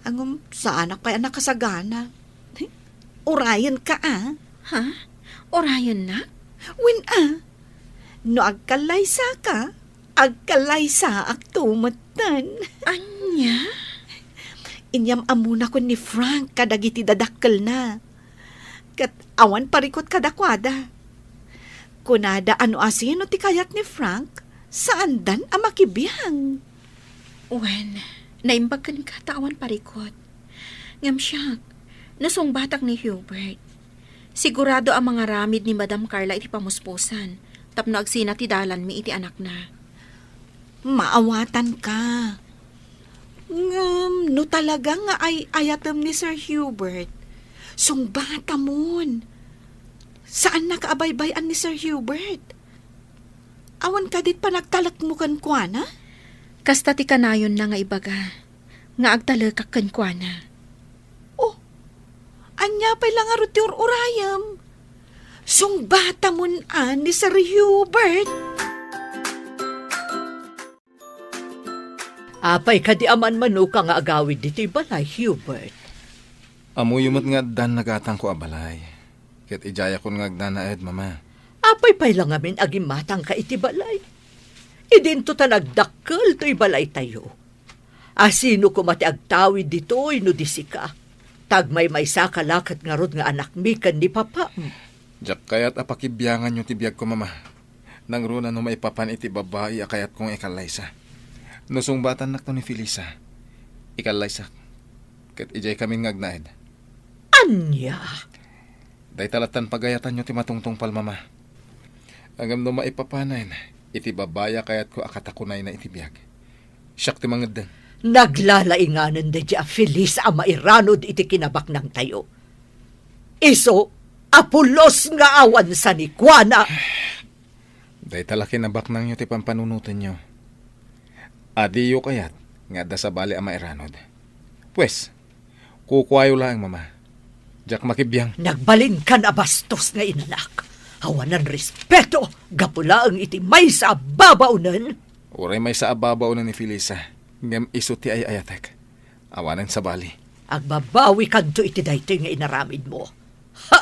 Ngem saanak pay a nakasagana. Urayenka, a. Ha? Urayennak? Wen, a. No agkallaysaka, agkallaysaakto metten. Ania? Inyam-ammona ken ni Frank kadagiti dadakkelna. Ket awan parikut kadakuada. Kunada a no asino ti kayat ni Frank, saandan a makibiang. Wen, naimbag kenka ta awan parikut. Ngem siak, no sungbatak ni Hubert, sigurado a mangaramid ni Madam Carla iti pamuspusan tapno agsina ti dalanmi iti anakna. Maawatanka. Ngem no talaga nga ay-ayatem ni Sir Hubert, sungbatamon. Saannaka a baybay-an ni Sir Hubert. Awan kadi ti panagtalekmo kenkuana? Kasta ti kanayonna nga ibaga nga agtalekak kenkuana. Oh, ania pay la ngarud ti ur-urayem? Sungbatamon a ni Sir Hubert. Apay kadi a manmanoka nga agawid ditoy balay, Hubert? Ammoyo met nga addan nagatangko a balay. Ket idiayakon nga agnanaed, Mama. Apay pay la ngamin a gimmatangka iti balay? Idinto ta nagdakkel toy balaytayo. Asino koma ti agtawid ditoy no di sika? Ta agmaymaysaka la ket ngarud nga anakmi ken ni papam. Diak kayat a pakibianganyo ti biagko, Mama. Nangruna no maipapan iti babai a kayatko nga ikallaysa. No sungbatannakto ni Felisa, ikallaysak. Ket idiay kamin nga agnaed. Ania? Dayta lattan pagayatanyo ti matungtungpal, Mama. Ngem no maipapanen iti babai a kayatko a katakunayna iti biag, siak ti mangeddeng. Naglalainganen daydi a Felisa a mairanod iti kinabaknangtayo. Isu a pulos nga awan sanikuana. Dayta la kinabaknangyo ti pampanunotenyo. Adiyo kayat nga adda sabali a mairanod. Pues, Kukuayo laeng, Mama. Diak makibiang. Nagbalinkan a bastos nga inanak. Awanan respeto, gapu laeng iti maysa a babaonen. Uray maysa a babaonen ni Felisa, ngem isu ti ay-ayatek. Awanen sabali. Agbabawikanto iti daytoy nga inaramidmo. Ha!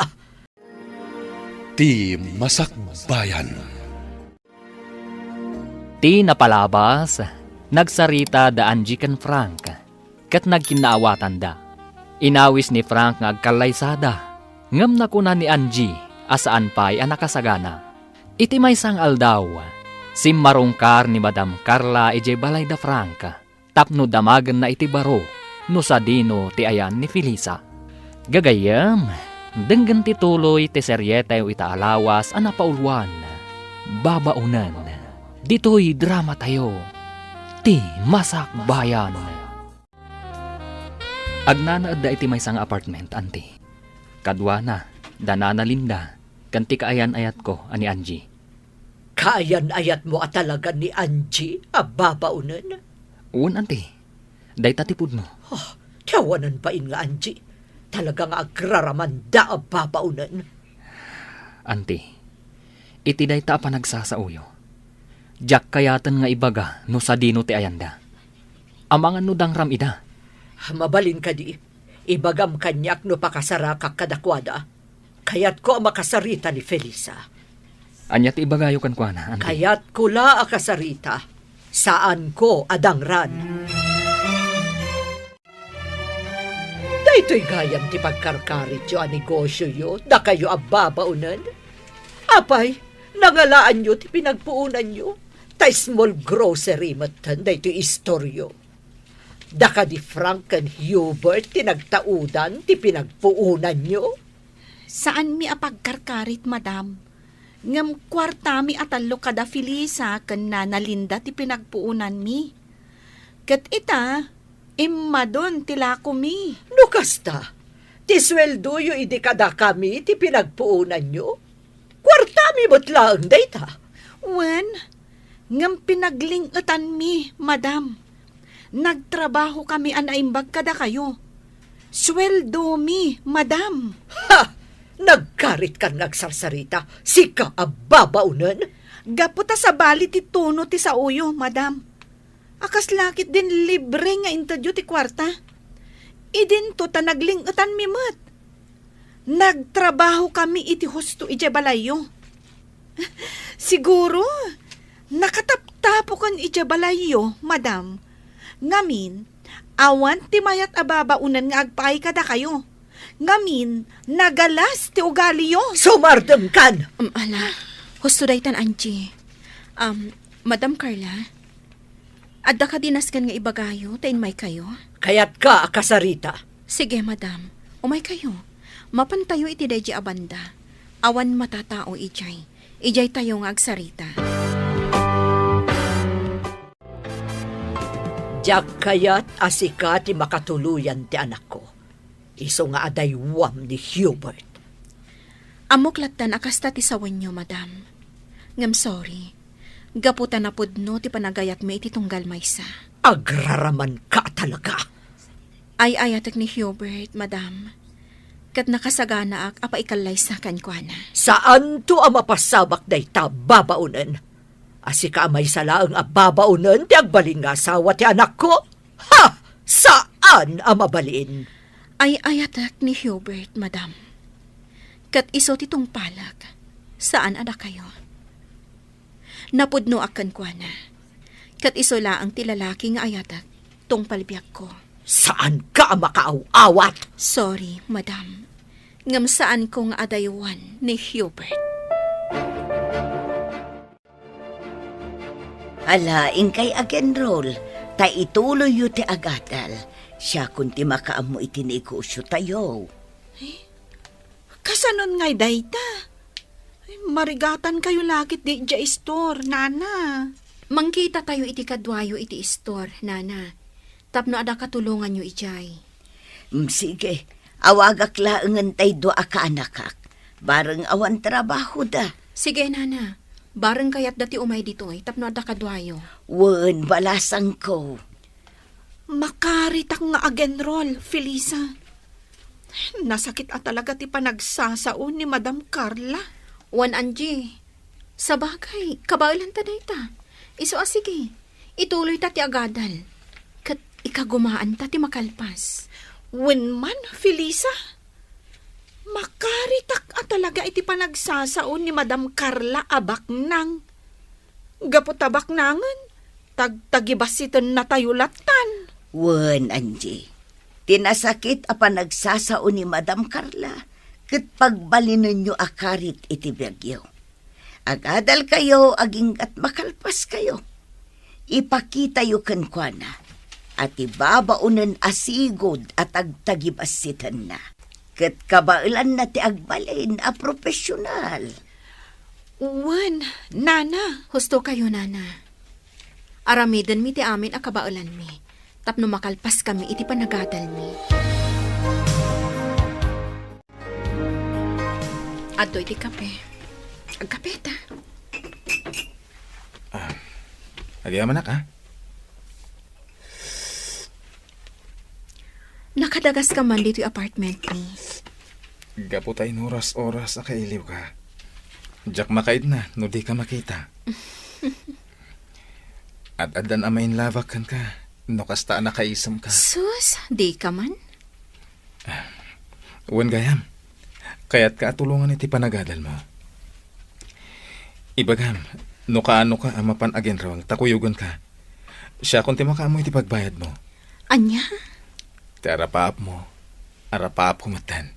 Ti Masakbayan. Ti napalabas, nagsarita da Angie ken Frank, ket nagkinnaawatanda. Inawis ni Frank nga agkallaysada, ngem nakuna ni Angie a saan pay a nakasagana. Iti maysa nga aldaw, simmarungkar ni Madam Carla idiay balay da Frank tapno damagenna iti baro no sadino ti ayan ni Felisa. Gagayyem, denggen ti tuloy ti serietayo ita a lawas a napauluan, Babaonen. Ditoy dramatayo, Ti Masakbayan. Agnanaedda iti maysa nga apartment, anti. Kaduana, da Nana Linda, ken ti kaayan-ayatko a ni Angie. Kaayan-ayatmo a talaga ni Angie a babaonen? Wen, anti. Dayta ti pudno. Ah, ti awanan bain nga Angie. Talaga nga agraramanda a babaonen. Anti, iti dayta a panagsasaoyo, diak kayaten nga ibaga no sadino ti ayanda. Amangan no dangram ida. Mabalin kadi, ibagam kaniak no pakasarakak kadakuada. Kayatko a makasarita ni Felisa. Ania ti ibagayo kenkuana, anti? Kayatko la a kasarita. Saanko a dangran. Daytoy gayam ti pagkarkarityo a negosioyo, dakayo a babaonen. Apay, nangalaanyo ti pinagpuonanyo. Ta small grocery metten daytoy istoryo. Da kadi Frank ken Hubert ti nagtaudan ti pinagpuonanyo? Saanmi a pagkarkarit, madam. Ngem kuartami a tallo kada Felisa ken Nana Linda ti pinagpuonanmi. Ket ita, immadon ti lakomi. No kasta, ti sueldoyo idi kadakami ti pinagpuonanyo? Kuartami met laeng dayta. Wen, ngem pinagling-etanmi, madam. Nagtrabahokami a naimbag kadakayo. Sueldomi, madam. Ha! Nagkaritkan nga agsarsarita, sika a babaonen? Gapu ta sabali ti tono ti saoyo, madam. A kasla ketdin libre nga intedyo ti kuarta. Idinto ta nagling-etanmi met. Nagtrabahokami iti husto idiay balayyo. Siguro, nakataptapoken idiay balayyo, madam. Ngamin, awan ti mayat a babaonen nga agpaay kadakayo. Ngamin, nagalas ti ugaliyo. Sumardengkan! Um, ala, husto daytan, Angie. Um, Madam Carla, adda kadi nasken nga ibagayo ta immaykayo? Kayatka a kasarita. Sige, madam. Umaykayo. Mapantayo iti daydi a banda. Awan matatao idiay. Idiaytayo nga agsarita. Diak kayat a sika ti makatuloyan ti anakko. Isu nga adaywam ni Hubert. Ammok lattan a kasta ti sawenyo, madam. Ngem sorry. Gapu ta napudno ti panagayatmi iti tunggal maysa. Agraramanka talaga. Ay-ayatek ni Hubert, madam. Ket nakasaganaak a paikallaysa kenkuana. Saanto a mapasabak dayta, babaonen. A sika a maysa laeng a babaonen ti agbalin nga asawa ti anakko? Ha! Saan a mabalin! Ay-ayatek ni Hubert, madam. Ket isu ti tungpalek, saan a dakayo. Napudnoak kenkuana. Ket isu laeng ti lalaki nga ayatek, tungpal biagko. Saanka a makaaw-awat! Sorry, madam. Ngem saanko nga adaywan ni Hubert. Ala, inkay ag-enroll, ta ituloyyo ti agadal. Siakon ti makaammo iti negosiotayo. Eh, kasanon ngay dayta? Ay, marigatankayo la ketdi idiay istor, nana. Mangkitatayo iti kaduayo iti istor, nana, tapno adda katulonganyo idiay. Mm, sige. Awagak laengen tay dua a kaanakak. Bareng awan trabahoda. Sige, nana. Bareng kayatda ti umay ditoy tapno adda kaduayo. Wen, balasangko. Makaritak nga ag-enroll, Felisa. Nasakit a talaga ti panagsasao ni Madam Carla. Wen, Angie, sabagay, kabaelanta dayta. Isu a sige, ituloyta ti agadal. Ket ikagumaanta ti makalpas. Wen man, Felisa, makaritak a talaga iti panagsasao ni Madam Carla a baknang. Gapu ta baknangen, tagtagibassitennatayo lattan. Wen, Angie, ti nasakit a panagsasao ni Madam Carla ket pagbalinenyo a karit iti biagyo. Agadalkayo aginggat makalpaskayo. Ipakitayo kenkuana a ti babaonen a sigud a tagtagibassitenna. Ket kabaelanna ti agbalin a profesional. Wen, Nana. Husto kayo, Nana. Aramidenmi ti amin a kabaelanmi tapno makalpaskami iti panagadalmi. Adtoy ti kape. Agkapeta. Ah, agyamanak, ah. Nakadagaska man ditoy apartment mi. Gapu ta inuras-oras a kailiwka. Diak makaidna no dika makita. Ad-addan a mainlabak kenka no kasta a nakaisemka. Sus, dika man. Wen gayam, kayatka a tulongan iti panagadalmo. Ibagam, no kaanoka a mapan aginruang ta kuyogenka, siakon ti makaammo iti pagbayadmo. Ania? Ti arapaapmo, arapaapko metten.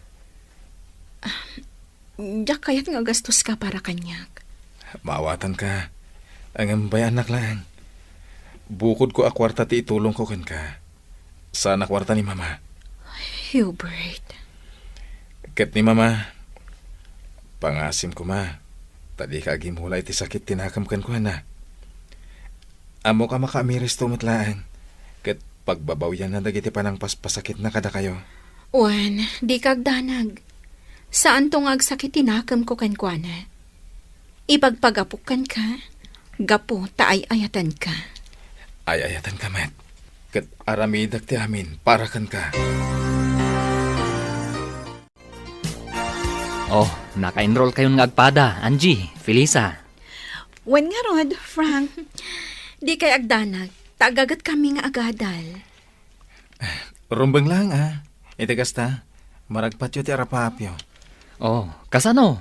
Diak kayat nga agastoska para kaniak. Maawatanka, ngem bay-annak laeng. Bukodko a kuarta ti itulongko kenka. Saan a kuarta ni Mama. Hubert. Ket ni Mama, pangasim koma, ta dika agimula iti sakit ti nakem kenkuana. Ammok a makaamiristo met laeng, ket pagbabawianna dagiti panangpaspasakitna kadakayo. Wen, dika agdanag. Saanto nga agsakit ti nakemko kenkuana. Ipagpagapok kenka, gapu ta ay-ayatenka. Ay-ayatenka met, ket aramidek ti amin para kenka. Oh, naka-enroll kayon nga agpada, Angie, Felisa. Wen ngarud, Frank. Dikay agdanag, ta agagetkami nga agadal. Rumbeng laeng, a. Iti kasta, maragpatyo ti arapaapyo. Oh, kasano?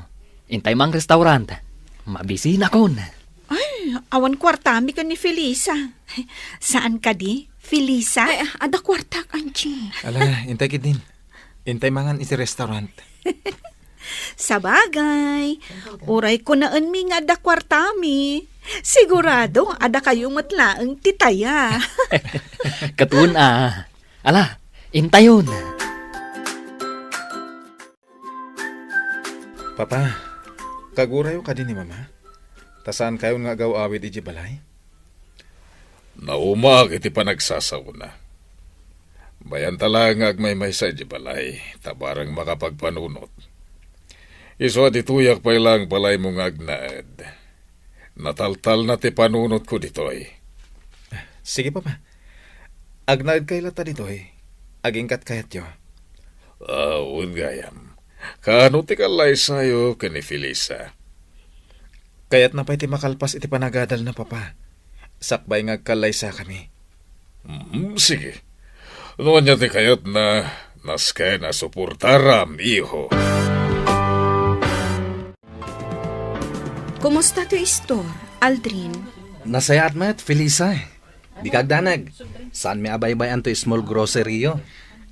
Intay mang restaurant. Mabisinakon. Ay, awan kuartami ken ni Felisa. Saan kadi, Felisa? Ay, adda kuartak, Angie. Ala, intay ketdin. Intay mangan iti restaurant. Sabagay, uray kunaenmi nga adda kuartami. Sigurado, adda kayo met laeng ti taya. Ket wen a. Ala, intayon. Papa, kagurayo kadi ni Mama? Ta saan kayon nga agaw-awid idiay balay? Naumaak iti panagsasaona. Bayanta laeng nga agmaymaysa idiay balay, ta bareng makapagpanunot. Isu a ditoyak pay laeng balaymo nga agnaed. Nataltalna ti panunotko ditoy. Sige, Papa. Agnaedkay latta ditoy. Agingkat kayatyo. Ah, wen gayam. Kaano ti kallaysayo ken ni Felisa? Kayatna pay ti makalpas iti panagadalna, Papa. Sakbay nga agkallaysakami. Mm, sige. No ania ti kayatna, nasken a suportaram, iho. Kumusta ti istor, Aldrin? Nasayaat met, Felisa. Dika agdanag. Saanmi a baybay-an toy small grocery-yo.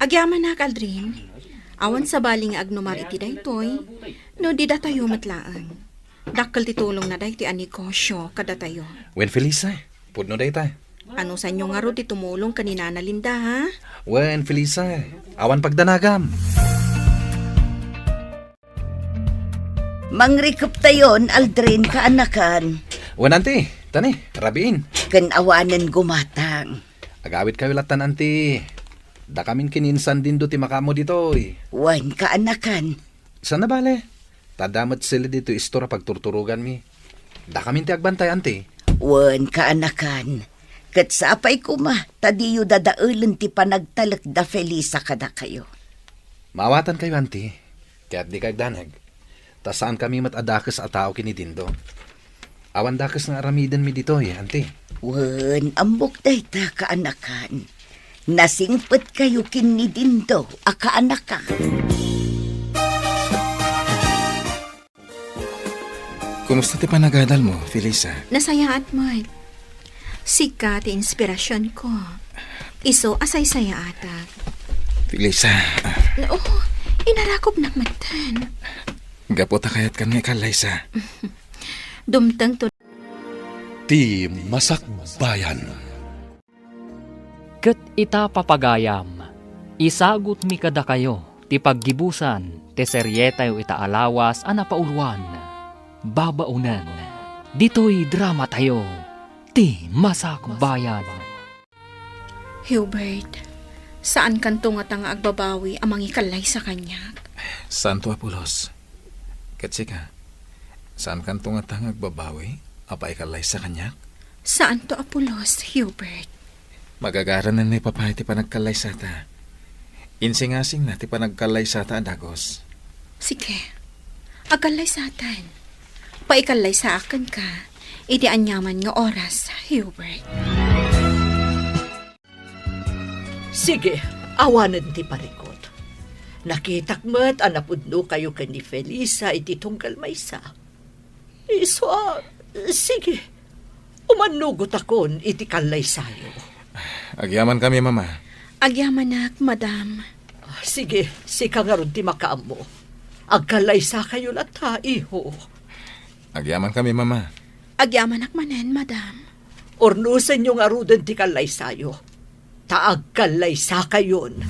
Agyamanak, Aldrin. Awan sabali nga agnumar iti daytoy, no di datayo met laeng. Dakkel ti tulongna daytoy a negosio kadatayo. Wen, Felisa, pudno dayta. Anusanyo ngarud ti tumulong ken ni Nana Linda, ha? Wen, Felisa, awan pagdanagam. Mangrikeptayon, Aldrin, kaanakan. Wen, anti, tani, rabiin. Ken awanen gumatang. Agawidkayo lattan, anti. Dakamin ken ni Insan Dindo ti makaammo ditoy. Wen, kaanakan. Saan a bale? Ta adda met sila ditoy istor a pagturturoganmi. Dakamin ti agbantay, anti. Wen, kaanakan. Ket sapay koma, ta diyo dadaelen ti panagtalek da Felisa kadakayo. Maawatankayo, Auntie. Ket dika agdanag. Ta saankami met a dakes a tao ken ni Dindo. Awan dakes nga aramidenmi ditoy, Auntie. Wen, ammok dayta, kaanakan. Nasingpetkayo ken ni Dindo a kaanakan. Kumusta ti panagadalmo, Felisa? Nasayaat met. Sika ti inspirasionko. Isu a saysayaatak. Felisa. Oo, inarakupnak metten. Gapu ta kayatkan nga ikallaysa. Dumteng to. Ti Masakbayan. Ket ita, papagayam, isagutmi kadakayo ti paggibusan ti serietayo ita a lawas a napauluan, Babaonen, ditoy dramatayo, Ti Masakbayan. Hubert, saankanto ngata nga agbabawi a mangikallaysa kaniak? Saanto a pulos. Ket sika, saankanto ngata nga agbabawi a paikallaysa kaniak? Saanto a pulos, Hubert. Magagaranenmi, Papa, iti panagkallaysata. Insingasingna ti panagkallaysata a dagus. Sige, agkallaysatan. Paikallaysaakenka iti aniaman nga oras, Hubert. Sige, awanen ti parikut. Nakitak met a napudnokayo ken ni Felisa iti tunggal maysa. Isu a, sige, umannugotakon iti kallaysayo. Agyamankami, Mama. Agyamanak, Madam. Ah, sige, sika ngarud ti makaammo. Agkallaysakayo latta, iho. Agyamankami, Mama. Agyamanak manen, Madam. Urnosenyo ngaruden ti kallaysayo, ta agkallaysakayon.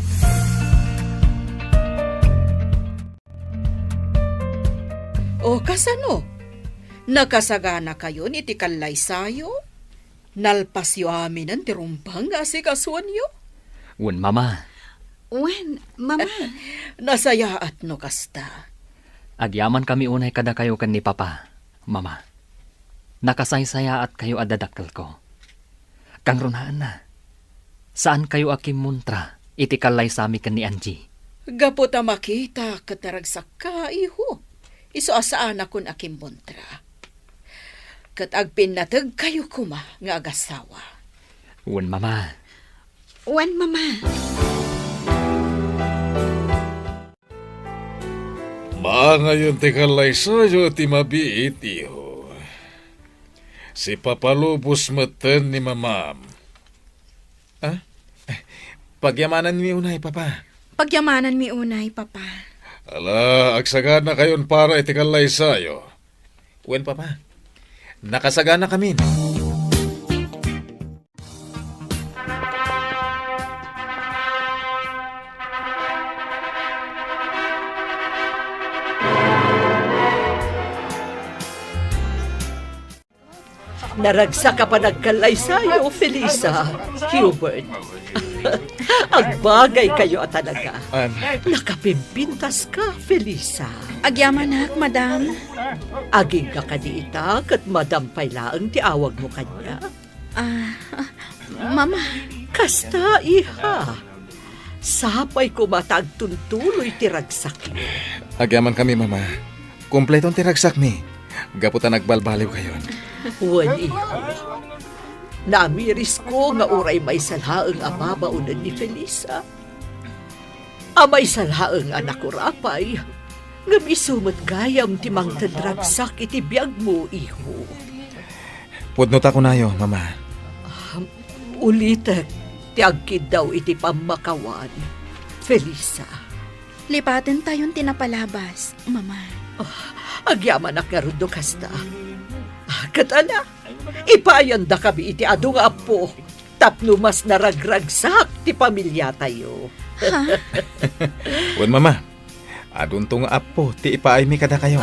O, kasano? Nakasaganakayon iti kallaysayo? Nalpasyo aminen ti rumbeng nga asikasuenyo? Wen, Mama. Wen, Mama. Nasayaat no kasta. Agyamankami unay kadakayo ken ni Papa, Mama. Nakasaysayaatkayo a dadakkelko. Kangrunaanna, saankayo a kimmuntra iti kallaysami ken ni Angie. Gapu ta makita ket naragsakka, iho, isu a saanakon a kimmuntra. Ket agpinnategkayo koma nga agasawa. Wen, Mama. Wen, Mama. Mangayon ti kallaysayo ti mabiit, iho. Sipapalubos metten ni Mamam. Ah? Pagyamananmi unay, Papa. Pagyamananmi unay, Papa. Ala, agsaganakayon para iti kallaysayo. Wen, Papa. Nakasaganakamin. Naragsak a panagkallaysayo, Felisa, Hubert. Agbagaykayo a talaga. An? Nakapimpintaska, Felisa. Agyamanak, Madam. Agingga kadi ita, ket Madam pay laeng ti awagmo kaniak. Ah, Mama. Kasta, iha. Sapay koma ta agtuntuloy ti ragsakyo. Agyamankami, Mama. Kompleton ti ragsakmi. Gapu ta nagbalbaliwkayon. Wen, iho. Namirisko nga uray maysa laeng a babaonen ni Felisa. A maysa laeng a nakurapay, ngem isu met gayam ti mangted ragsak iti biagmo, iho. Pudno ta kunayo, Mama. Ah, ulitek ti agkiddaw iti pammakawan, Felisa. Lipatentayon ti napalabas, Mama. Ah, agyamanak ngarud no kasta. Ah, ket ala, ipaayandakami iti adu nga appo tapno mas naragragsak ti pamiliatayo. Ha? Wen, Mama. Adunto nga appo ti ipaaymi kadakayo.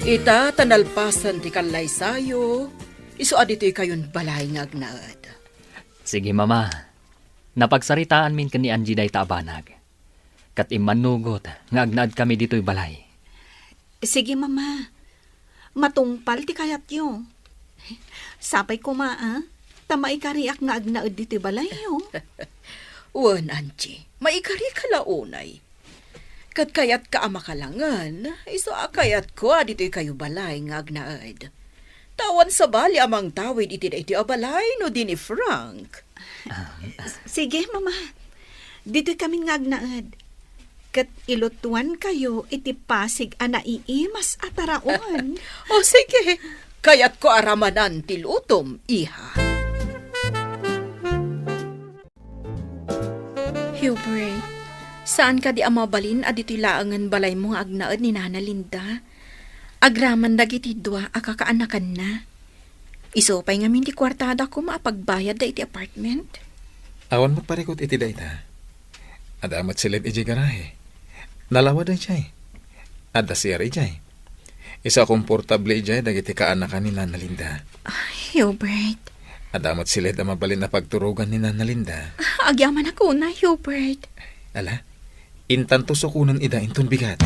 Ita ta nalpasen ti kallaysayo, isu a ditoykayon balay nga agnaed. Sige, Mama. Napagsaritaanmin ken ni Angie dayta a banag. Ket immannugot nga agnaedkami ditoy balay. Sige, Mama. Matungpal ti kayatyo. Sapay koma, a? ta maikariak nga agnaed ditoy balayyo. Wen, Angie, maikarika la unay. Ket kayatka a makalangen, isu a kayatko a ditoy kayo balay nga agnaed. Ta awan sabali a mangtawid iti daytoy a balay no di ni Frank. Ah. Sige, Mama. Ditoy kami nga agnaed. Ket ilutuan kayo iti pasig a naiimas a taraon. O sige, kayatko a ramanan ti lutom, iha. Hubert, saan kadi a mabalin a ditoy laengen balaymo nga agnaed ni Nana Linda? Agraman dagiti dua a kakaanakanna. Isu pay ngamin ti kuartada koma a pagbayadda iti apartment. Awan met parikut iti dayta. Adda met siled idiay garahe. Nalawa daydiay. Adda C R idiay. Isu a komportable idiay dagiti kaanakan ni Nana Linda. Ay, Hubert. Adda met siled a mabalin a pagturogan ni Nana Linda. Ah, agyamanak unay, Hubert. Ala, intanto sukonen ida inton bigat.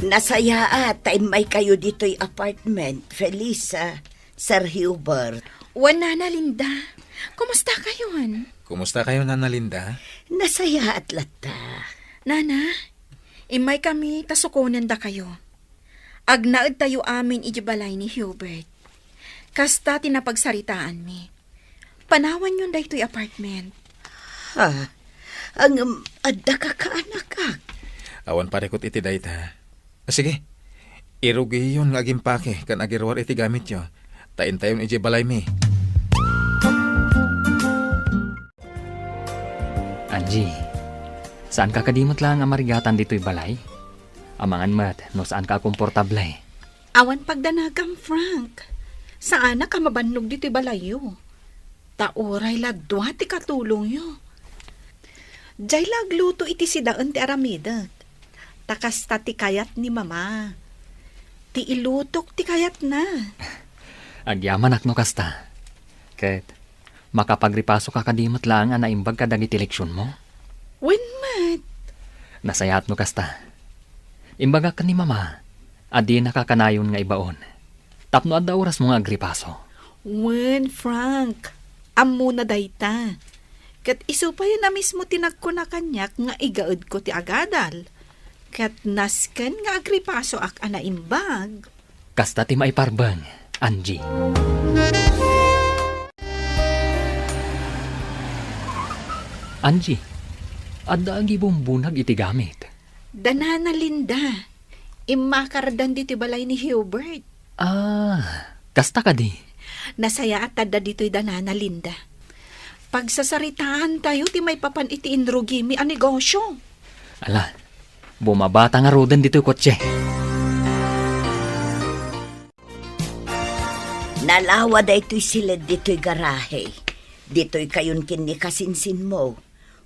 Nasayaat ta immaykayo ditoy apartment, Felisa, Sir Hubert. Wen, Nana Linda. Kumusta kayon? Kumusta kayo, Nana Linda? Nasayaat latta. Nana, immaykami ta sukonendakayo. Agnaedtayo amin iti balay ni Hubert. Kasta ti napagsaritaanmi. Panawanyon daytoy apartment. Ha? Ngem adda kakaanakak? Awan parikut iti dayta. Sige, irugiyon nga agimpake ken agiruar iti gamityo, ta intayon idiay balaymi. Angie, saanka kadi met laeng a marigatan ditoy balay? Amangan met no saanka a komportable. Awan pagdanagam, Frank. Saanak a mabannog ditoy balayyo. Ta uray la dua ti katulongyo. Diay la agluto iti sidaen ti aramidek. Ta kasta ti kayat ni Mama. Ti ilutok ti kayatna. Agyamanak no kasta. Ket makapagripasoka kadi met laeng a naimbag kadagiti leksionmo? Wen met. Nasayaat no kasta. Imbagak ken ni Mama a dinaka kanayon nga ibaon tapno adda orasmo nga agripaso. Wen, Frank, ammona dayta. Ket isu payen a mismo ti nagkuna kaniak nga igaedko ti agadal. Ket nasken nga agripasoak a naimbag. Kasta ti maiparbeng, Angie. Angie, adda agibumbunag iti gamit. Da Nana Linda, immakardan ditoy balay ni Hubert. Ah, kasta kadi? Nasayaat ta adda ditoy da Nana Linda. Pagsasaritaantayo ti maipapan iti inrugimi a negosyo. Ala, bumabata ngaruden ditoy kotse. Nalawa daytoy siled ditoy garahe. Ditoy kayon ken ni kasinsinmo.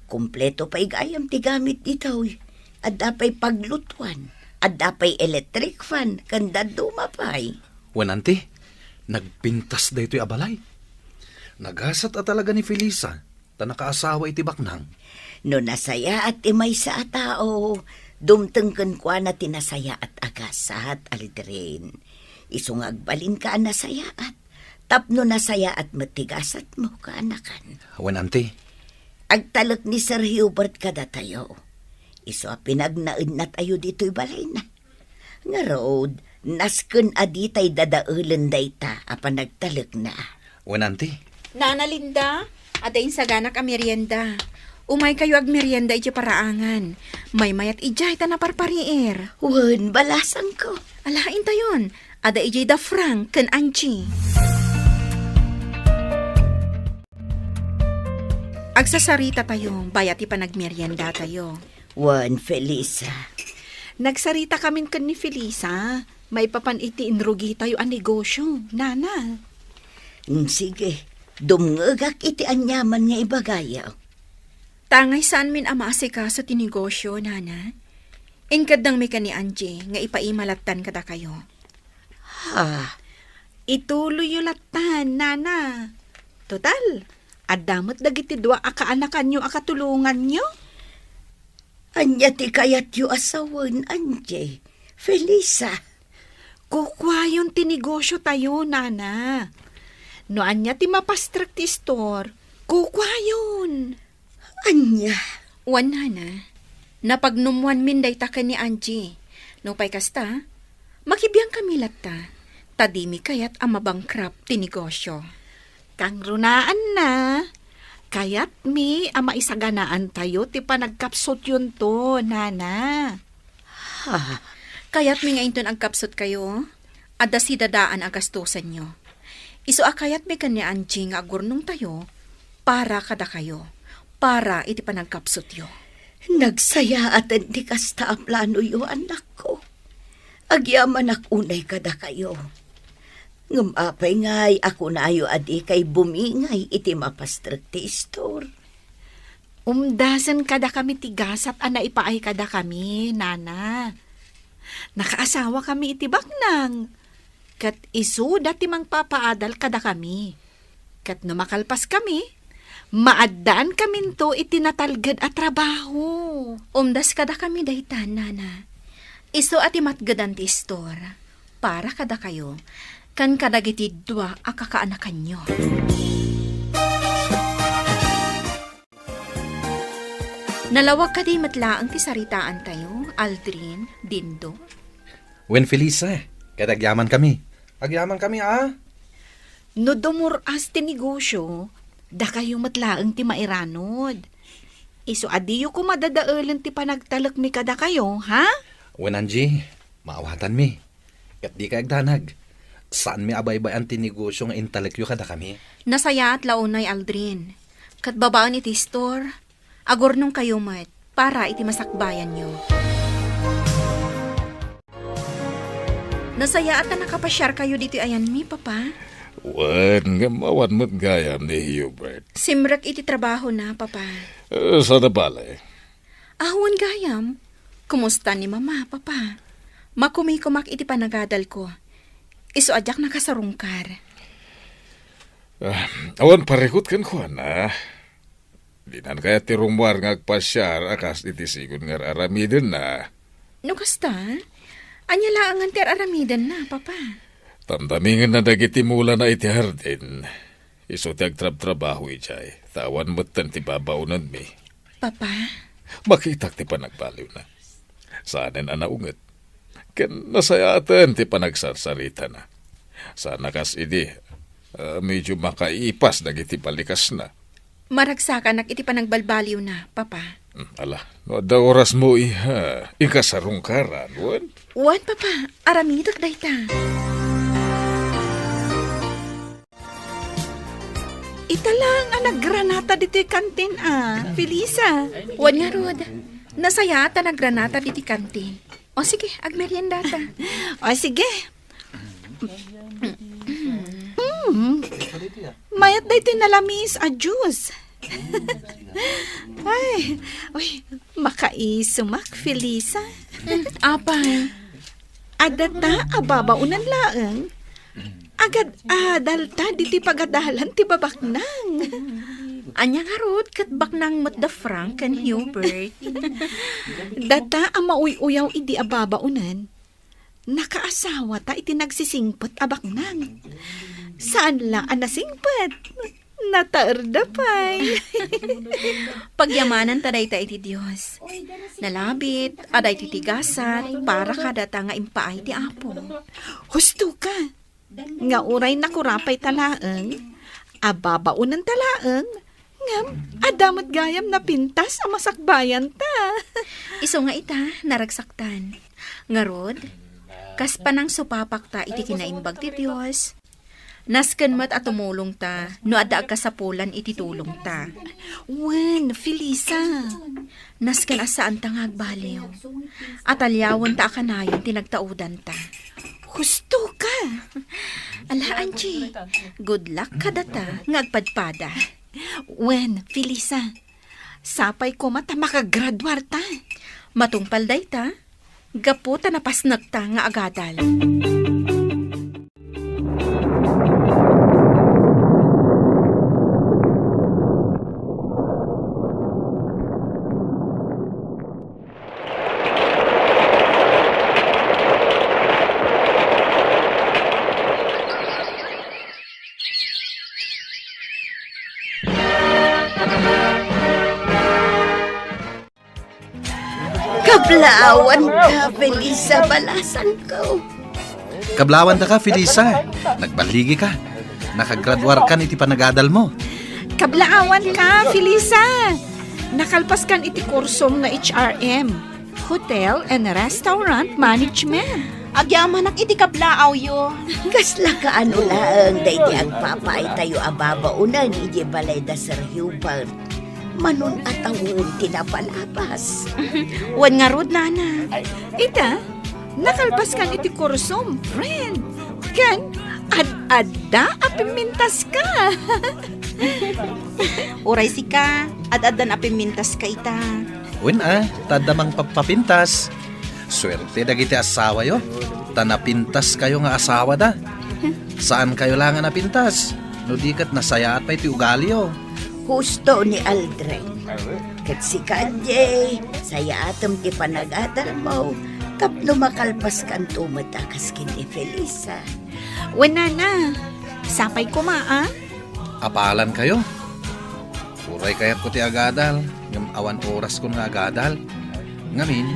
Kompleto pay gayam ti gamit ditoy. Adda pay paglutuan, adda pay electric fan, ken dadduma pay. Wen, anti, nagpintas daytoy a balay. Nagasat a talaga ni Felisa ta nakaasawa iti baknang. No nasayaat ti maysa a tao, dumteng kenkuana ti nasayaat a gasat, Aldrin. Isu nga agbalinka a nasayaat, tapno nasayaat met ti gasatmo, kaanakan. Wen, anti. Agtalek ni Sir Hubert kadatayo. Isu a pinagnaednatayo ditoy balayna. Ngarud, nasken a ditay dadaelen dayta a panagtalekna. Wen, anti. Nana Linda, adda insaganak a merienda. Umaykayo agmerienda iti paraangan. Maymayat idiay ta naparpariir. Wen, balasangko. Ala, intayon. Adda idiay da Frank ken Angie. Agsasarita tayo, bayat ti panagmerienda tayo. Wen, Felisa. Nagsarita kamin ken ni Felisa, maipapan iti inrugitayo a negosyo, Nana. Mm, sige, dumngegak iti aniaman nga ibagayo. Tangay saanmin a maasikaso ti negosyo, Nana. Inkeddengmi ken ni Angie nga ipaima lattan kadakayo. Ha? Ituloyyo lattan, Nana. Total, adda met dagiti dua a kaanakanyo a katulonganyo. Ania ti kayatyo a sawen, Angie? Felisa? Kukuayon ti negosyo tayo, nana. No ania ti mapastrek ti istor, kukuayon. Ania? Wen, nana. Napagnummoanmin dayta ken ni Angie. Nupay kasta, makibiangkami latta, ta dimi kayat a mabankrupt ti negosyo. Kangrunaanna, kayatmi a maisaganaantayo ti panagkapsutyonto, nana. Ha? Kayatmi nga inton agkapsutkayo, adda sidadaan a gastusenyo. Isu a kayatmi ken ni Angie nga agurnongtayo para kadakayo, para iti panagkapsutyo. Nagsayaaten ti kasta a planoyo, annakko. Agyamanak unay kadakayo. Ngem apay ngay a kunayo a dikay bumingay iti mapastrek ti istor? Umdasen kadakami ti gasat a naipaay kadakami, nana. Nakaasawakami iti baknang, ket isuda ti mangpapaadal kadakami. Ket no makalpaskami, maaddaankaminto iti natalged a trabaho. Umdas kadakami dayta, nana. Isu a ti matgedan ti istor para kadakayo ken kadagiti dua a kakaanakanyo. Nalawag kadi met laeng ti saritaantayo, Aldrin, Dindo? Wen, Felisa, ket agyamankami. Agyamankami, a? No dumur-as ti negosyo, dakayo met laeng ti mairanod. Isu a diyo koma dadaelen ti panagtalekmi kadakayo, ha? Wen, Angie, maawatanmi. Ket dikay agdanag. Saanmi a baybay-an ti negosyo nga intalekyo kadakami. Nasayaat la unay, Aldrin. Ket babaen iti istor, agurnongkayo met para iti masakbayanyo. Nasayaat a nakapasiarkayo ditoy ayanmi, Papa. Wen, ngem awan met gayam ni Hubert. Simrek iti trabahona, Papa. Eh, saan a bale? Awan gayam. Kumusta ni Mama, Papa? Makumikomak iti panagadalko. Isu a diak nakasarungkar. Ah, awan parikut kenkuana. Dinan kayat ti rummuar nga agpasiar a kas iti sigun nga ar-aramidenna. No kasta, ania laengen ti ar-aramidenna, Papa? Tamtamingenna dagiti mulana iti hardin. Isu ti agtrabtrabaho idiay, ta awan metten ti babaonenmi. Papa? Makitak ti panagbaliwna. Saanen a naunget. Ken nasayaaten ti panagsarsaritana. Saan a kas idi, ah, medio makaipas dagiti balikasna. Maragsakanak iti panagbalbaliwna, Papa. Hmm, ala, no adda orasmo, iha, inka sarungkaran, wen? Wen, Papa. Aramidek dayta. Ita laeng a naggranata ditoy kantin a, Felisa. Wen ngarud, nasayaat a naggranata ditoy kantin. O sige, agmeriendata. O sige. Mm. Mayat daytoy nalamiis a juice. Ay, uy, makaisumak, Felisa. Mm, apay? Adda ta a babaonan laeng. Agad-adal ta ditoy pagadalan ti babaknang. Ania ngarud ket baknang met da Frank ken Hubert? Data a mauy-uyaw idi a babaonan. Nakaasawata iti nagsisingpet a baknang. Saan la a nasingpet. Nataerda pay. Pagyamananta dayta iti Dios. Nalabit a daytoy ti gasat para kadata nga impaay ti Apo. Husto ka. Nga uray nakurapay ta laeng, a babaonan ta laeng, ngem adda met gayam napintas a masakbayan ta. Isu nga ita, naragsaktan. Ngarud, kas panangsupapak ta iti kinaimbag ti Dios, nasken met a tumulong ta no adda agkasapulan iti tulong ta. Wen, Felisa. Nasken a saan ta nga agbaliw. Ataliawen ta a kanayon ti nagtaudan ta. Husto ka! Ala, Angie, good luck kadata nga agpadpada. Wen, Felisa, sapay koma ta makagraduar ta. Matungpal dayta, gapu ta napasnek ta nga agadal. Kablaawanka, Felisa, balasangko. Kablaawanka, Felisa. Nagballigika. Nakagraduarkan iti panagadalmo. Kablaawanka, Felisa. Nakalpaskan iti kursom nga H R M, Hotel and Restaurant Management. Agyamanak iti kablaawyo. Kasla kaano laeng daydi agpapaaytayo a babaonen idiay balay da Sir Hubert? Manon a tawen ti napalabas. Wen ngarud, nana. Ita, nakalpaskan iti kursom, friend. Ken ad-adda a pimmintaska. Uray sika, ad-addan a pimmintaska ita. Wen a, ta adda mangpapapintas. Suerte dagiti asawayo, ta napintaskayo nga asawada. Saankayo la nga napintas, no di ket nasayaat pay ti ugaliyo. Husto ni Aldrin. Ket sika, Jay, sayaatem ti panagadalmo tapno makalpaskanto met a kas ken ni Felisa. Wen, nana, sapay koma, a? Apalankayo. Uray kayatko ti agadal, ngem awan oraskon nga agadal. Ngamin,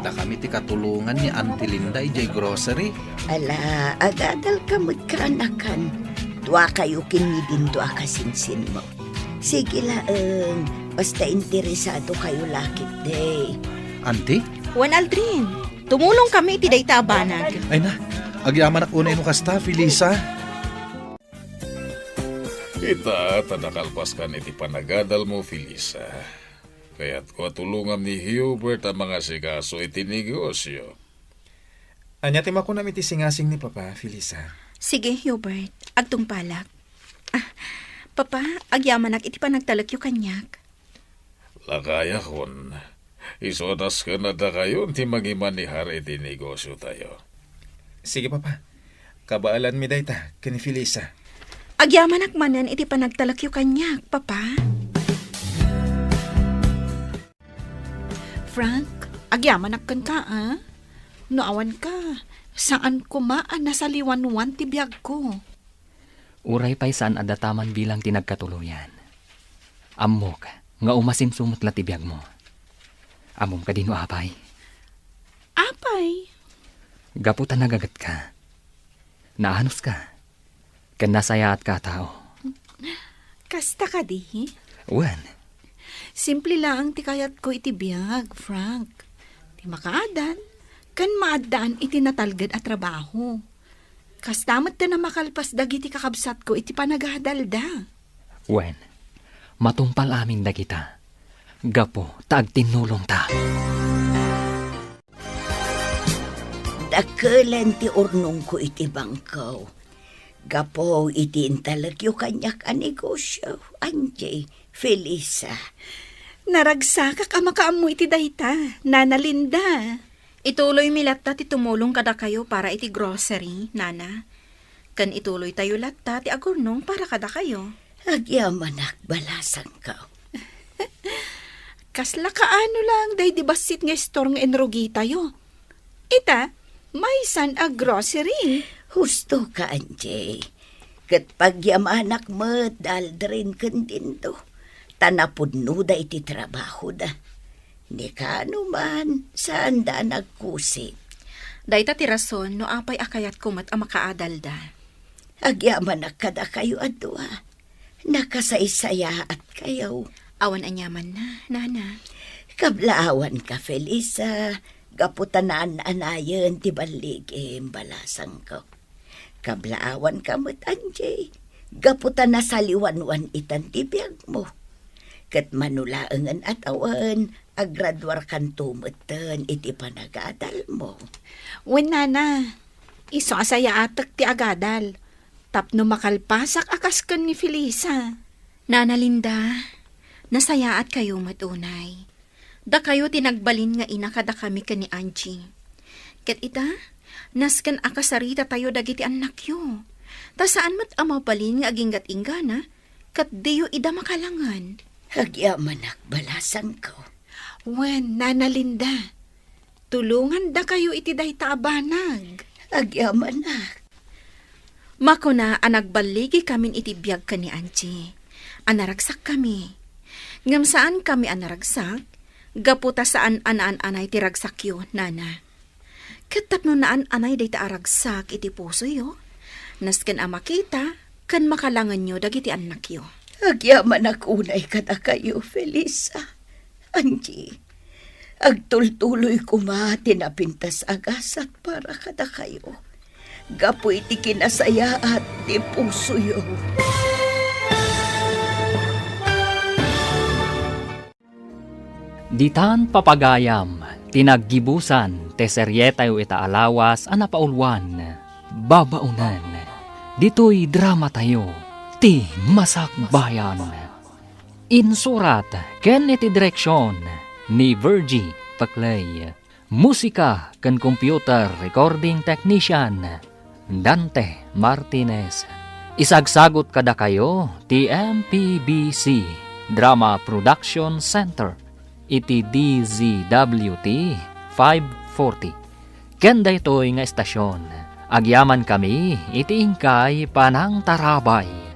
dakami ti katulongan ni Auntie Linda idiay grocery. Ala, agadalka met, kaanakan. Duakayo ken ni Dindo a kasinsinmo. Sige laeng, basta interesadokayo la ketdi. Auntie? Wen, Aldrin, tumulongkami iti dayta a banag. Ay na, agyamanak unay no kasta, Felisa. Ita, ta nakalpaskan iti panagadalmo, Felisa. Kayatko a tulongam ni Hubert a mangasikaso iti negosyo. Ania ti makunam iti singasing ni Papa, Felisa? Sige, Hubert. Agtungpalak. Ah, Papa, agyamanak iti panagtalekyo kaniak. Lakayakon, isu a nasken a dakayon ti mangimanehar iti negosyotayo. Sige, Papa. Kabaelanmi dayta ken ni Felisa. Agyamanak manen iti panagtalekyo kaniak, Papa. Frank, agyamanak kenka, a? No awanka, saan koma a nasaliwanwan ti biagko. Uray pay saan a dataman bilang ti nagkatuloyan. Ammok nga umasinso met la ti biagmo. Ammom kadi no apay? Apay? Gapu ta nagagetka. Naanuska. Ken nasayaatka a tao. Kasta kadi? Wen. Simple laeng ti kayatko iti biag, Frank. Ti makaadal, ken maaddaan iti natalged a trabaho. Kasta met ti a makalpas dagiti kakabsatko iti panagadalda. Wen, matungpal amin dagita, gapu ta agtinnulongta. Dakelen ti urnongko iti bangko. Gapu iti intalekyo kaniak a negosyo, Angie, Felisa. Naragsakak a makaammo iti dayta, Nana Linda. Ituloymi latta ti tumulong kadakayo para iti grocery, Nana. Ken ituloytayo latta ti agurnong para kadakayo. Agyamanak, balasangko. Kasla kaano lang daydi bassit nga istor nga inrugitayo. Ita, maysan a grocery. Husto ka, Angie. Ket pagyamanak met da Aldrin ken Dindo, ta napudnoda iti trabahoda. Ni kaano man, saanda a nagkusit. Dayta ti rason no apay a kayatko met a makaadalda. Agyamanak kadakayo a dua. Nakasaysayaatkayo. Awan aniamanna, Nana. Kablaawanka, Felisa, gapu ta naan-anayen ti balligim, balasangko. Kablaawanka met, Angie, gapu ta nasaliwanwan itan ti biagmo. Ket mano laengen a tawen, agraduarkanto metten iti panagadalmo. Wen, Nana, isu a sayaatek ti agadal tapno makalpasak a kas ken ni Felisa. Nana Linda, nasayaatkayo met unay. Dakayo ti nagbalin nga ina kadakami ken ni Angie. Ket ita, nasken a kasarita tayo dagiti annakyo. Ta saan met a mabalin nga aginggat-inggana, ket diyo ida makalangan. Agyamanak, balasangko. Wen, Nana Linda, tulongandakayo iti dayta a banag. Agyamanak. Makuna a nagballigikamin iti biag ken ni Angie, a naragsakkami. Ngem saankami a naragsak, Gapu ta saan a naan-anay ti ragsakyo, nana. Ket tapno naan-anay dayta a ragsak iti pusoyo, nasken a makita ken makalangenyo dagiti annakyo. Agyamanak unay kadakayo, Felisa. Angie, agtultuloy koma ti napintas a gasat para kadakayo, gapu iti kinasayaat ti pusoyo. Ditan papagayam ti naggibusan ti serietayo ita a lawas a napauluan, Babaonen. Ditoy dramatayo, Ti Masakbayan. Insurat ken iti direksion ni Virgie Paclay. Musika ken computer recording technician, Dante Martinez. Isagsagut kadakayo ti M P B C Drama Production Center iti D Z W T five forty. Ken daytoy nga estasion, agyamankami iti inkay panangtarabay.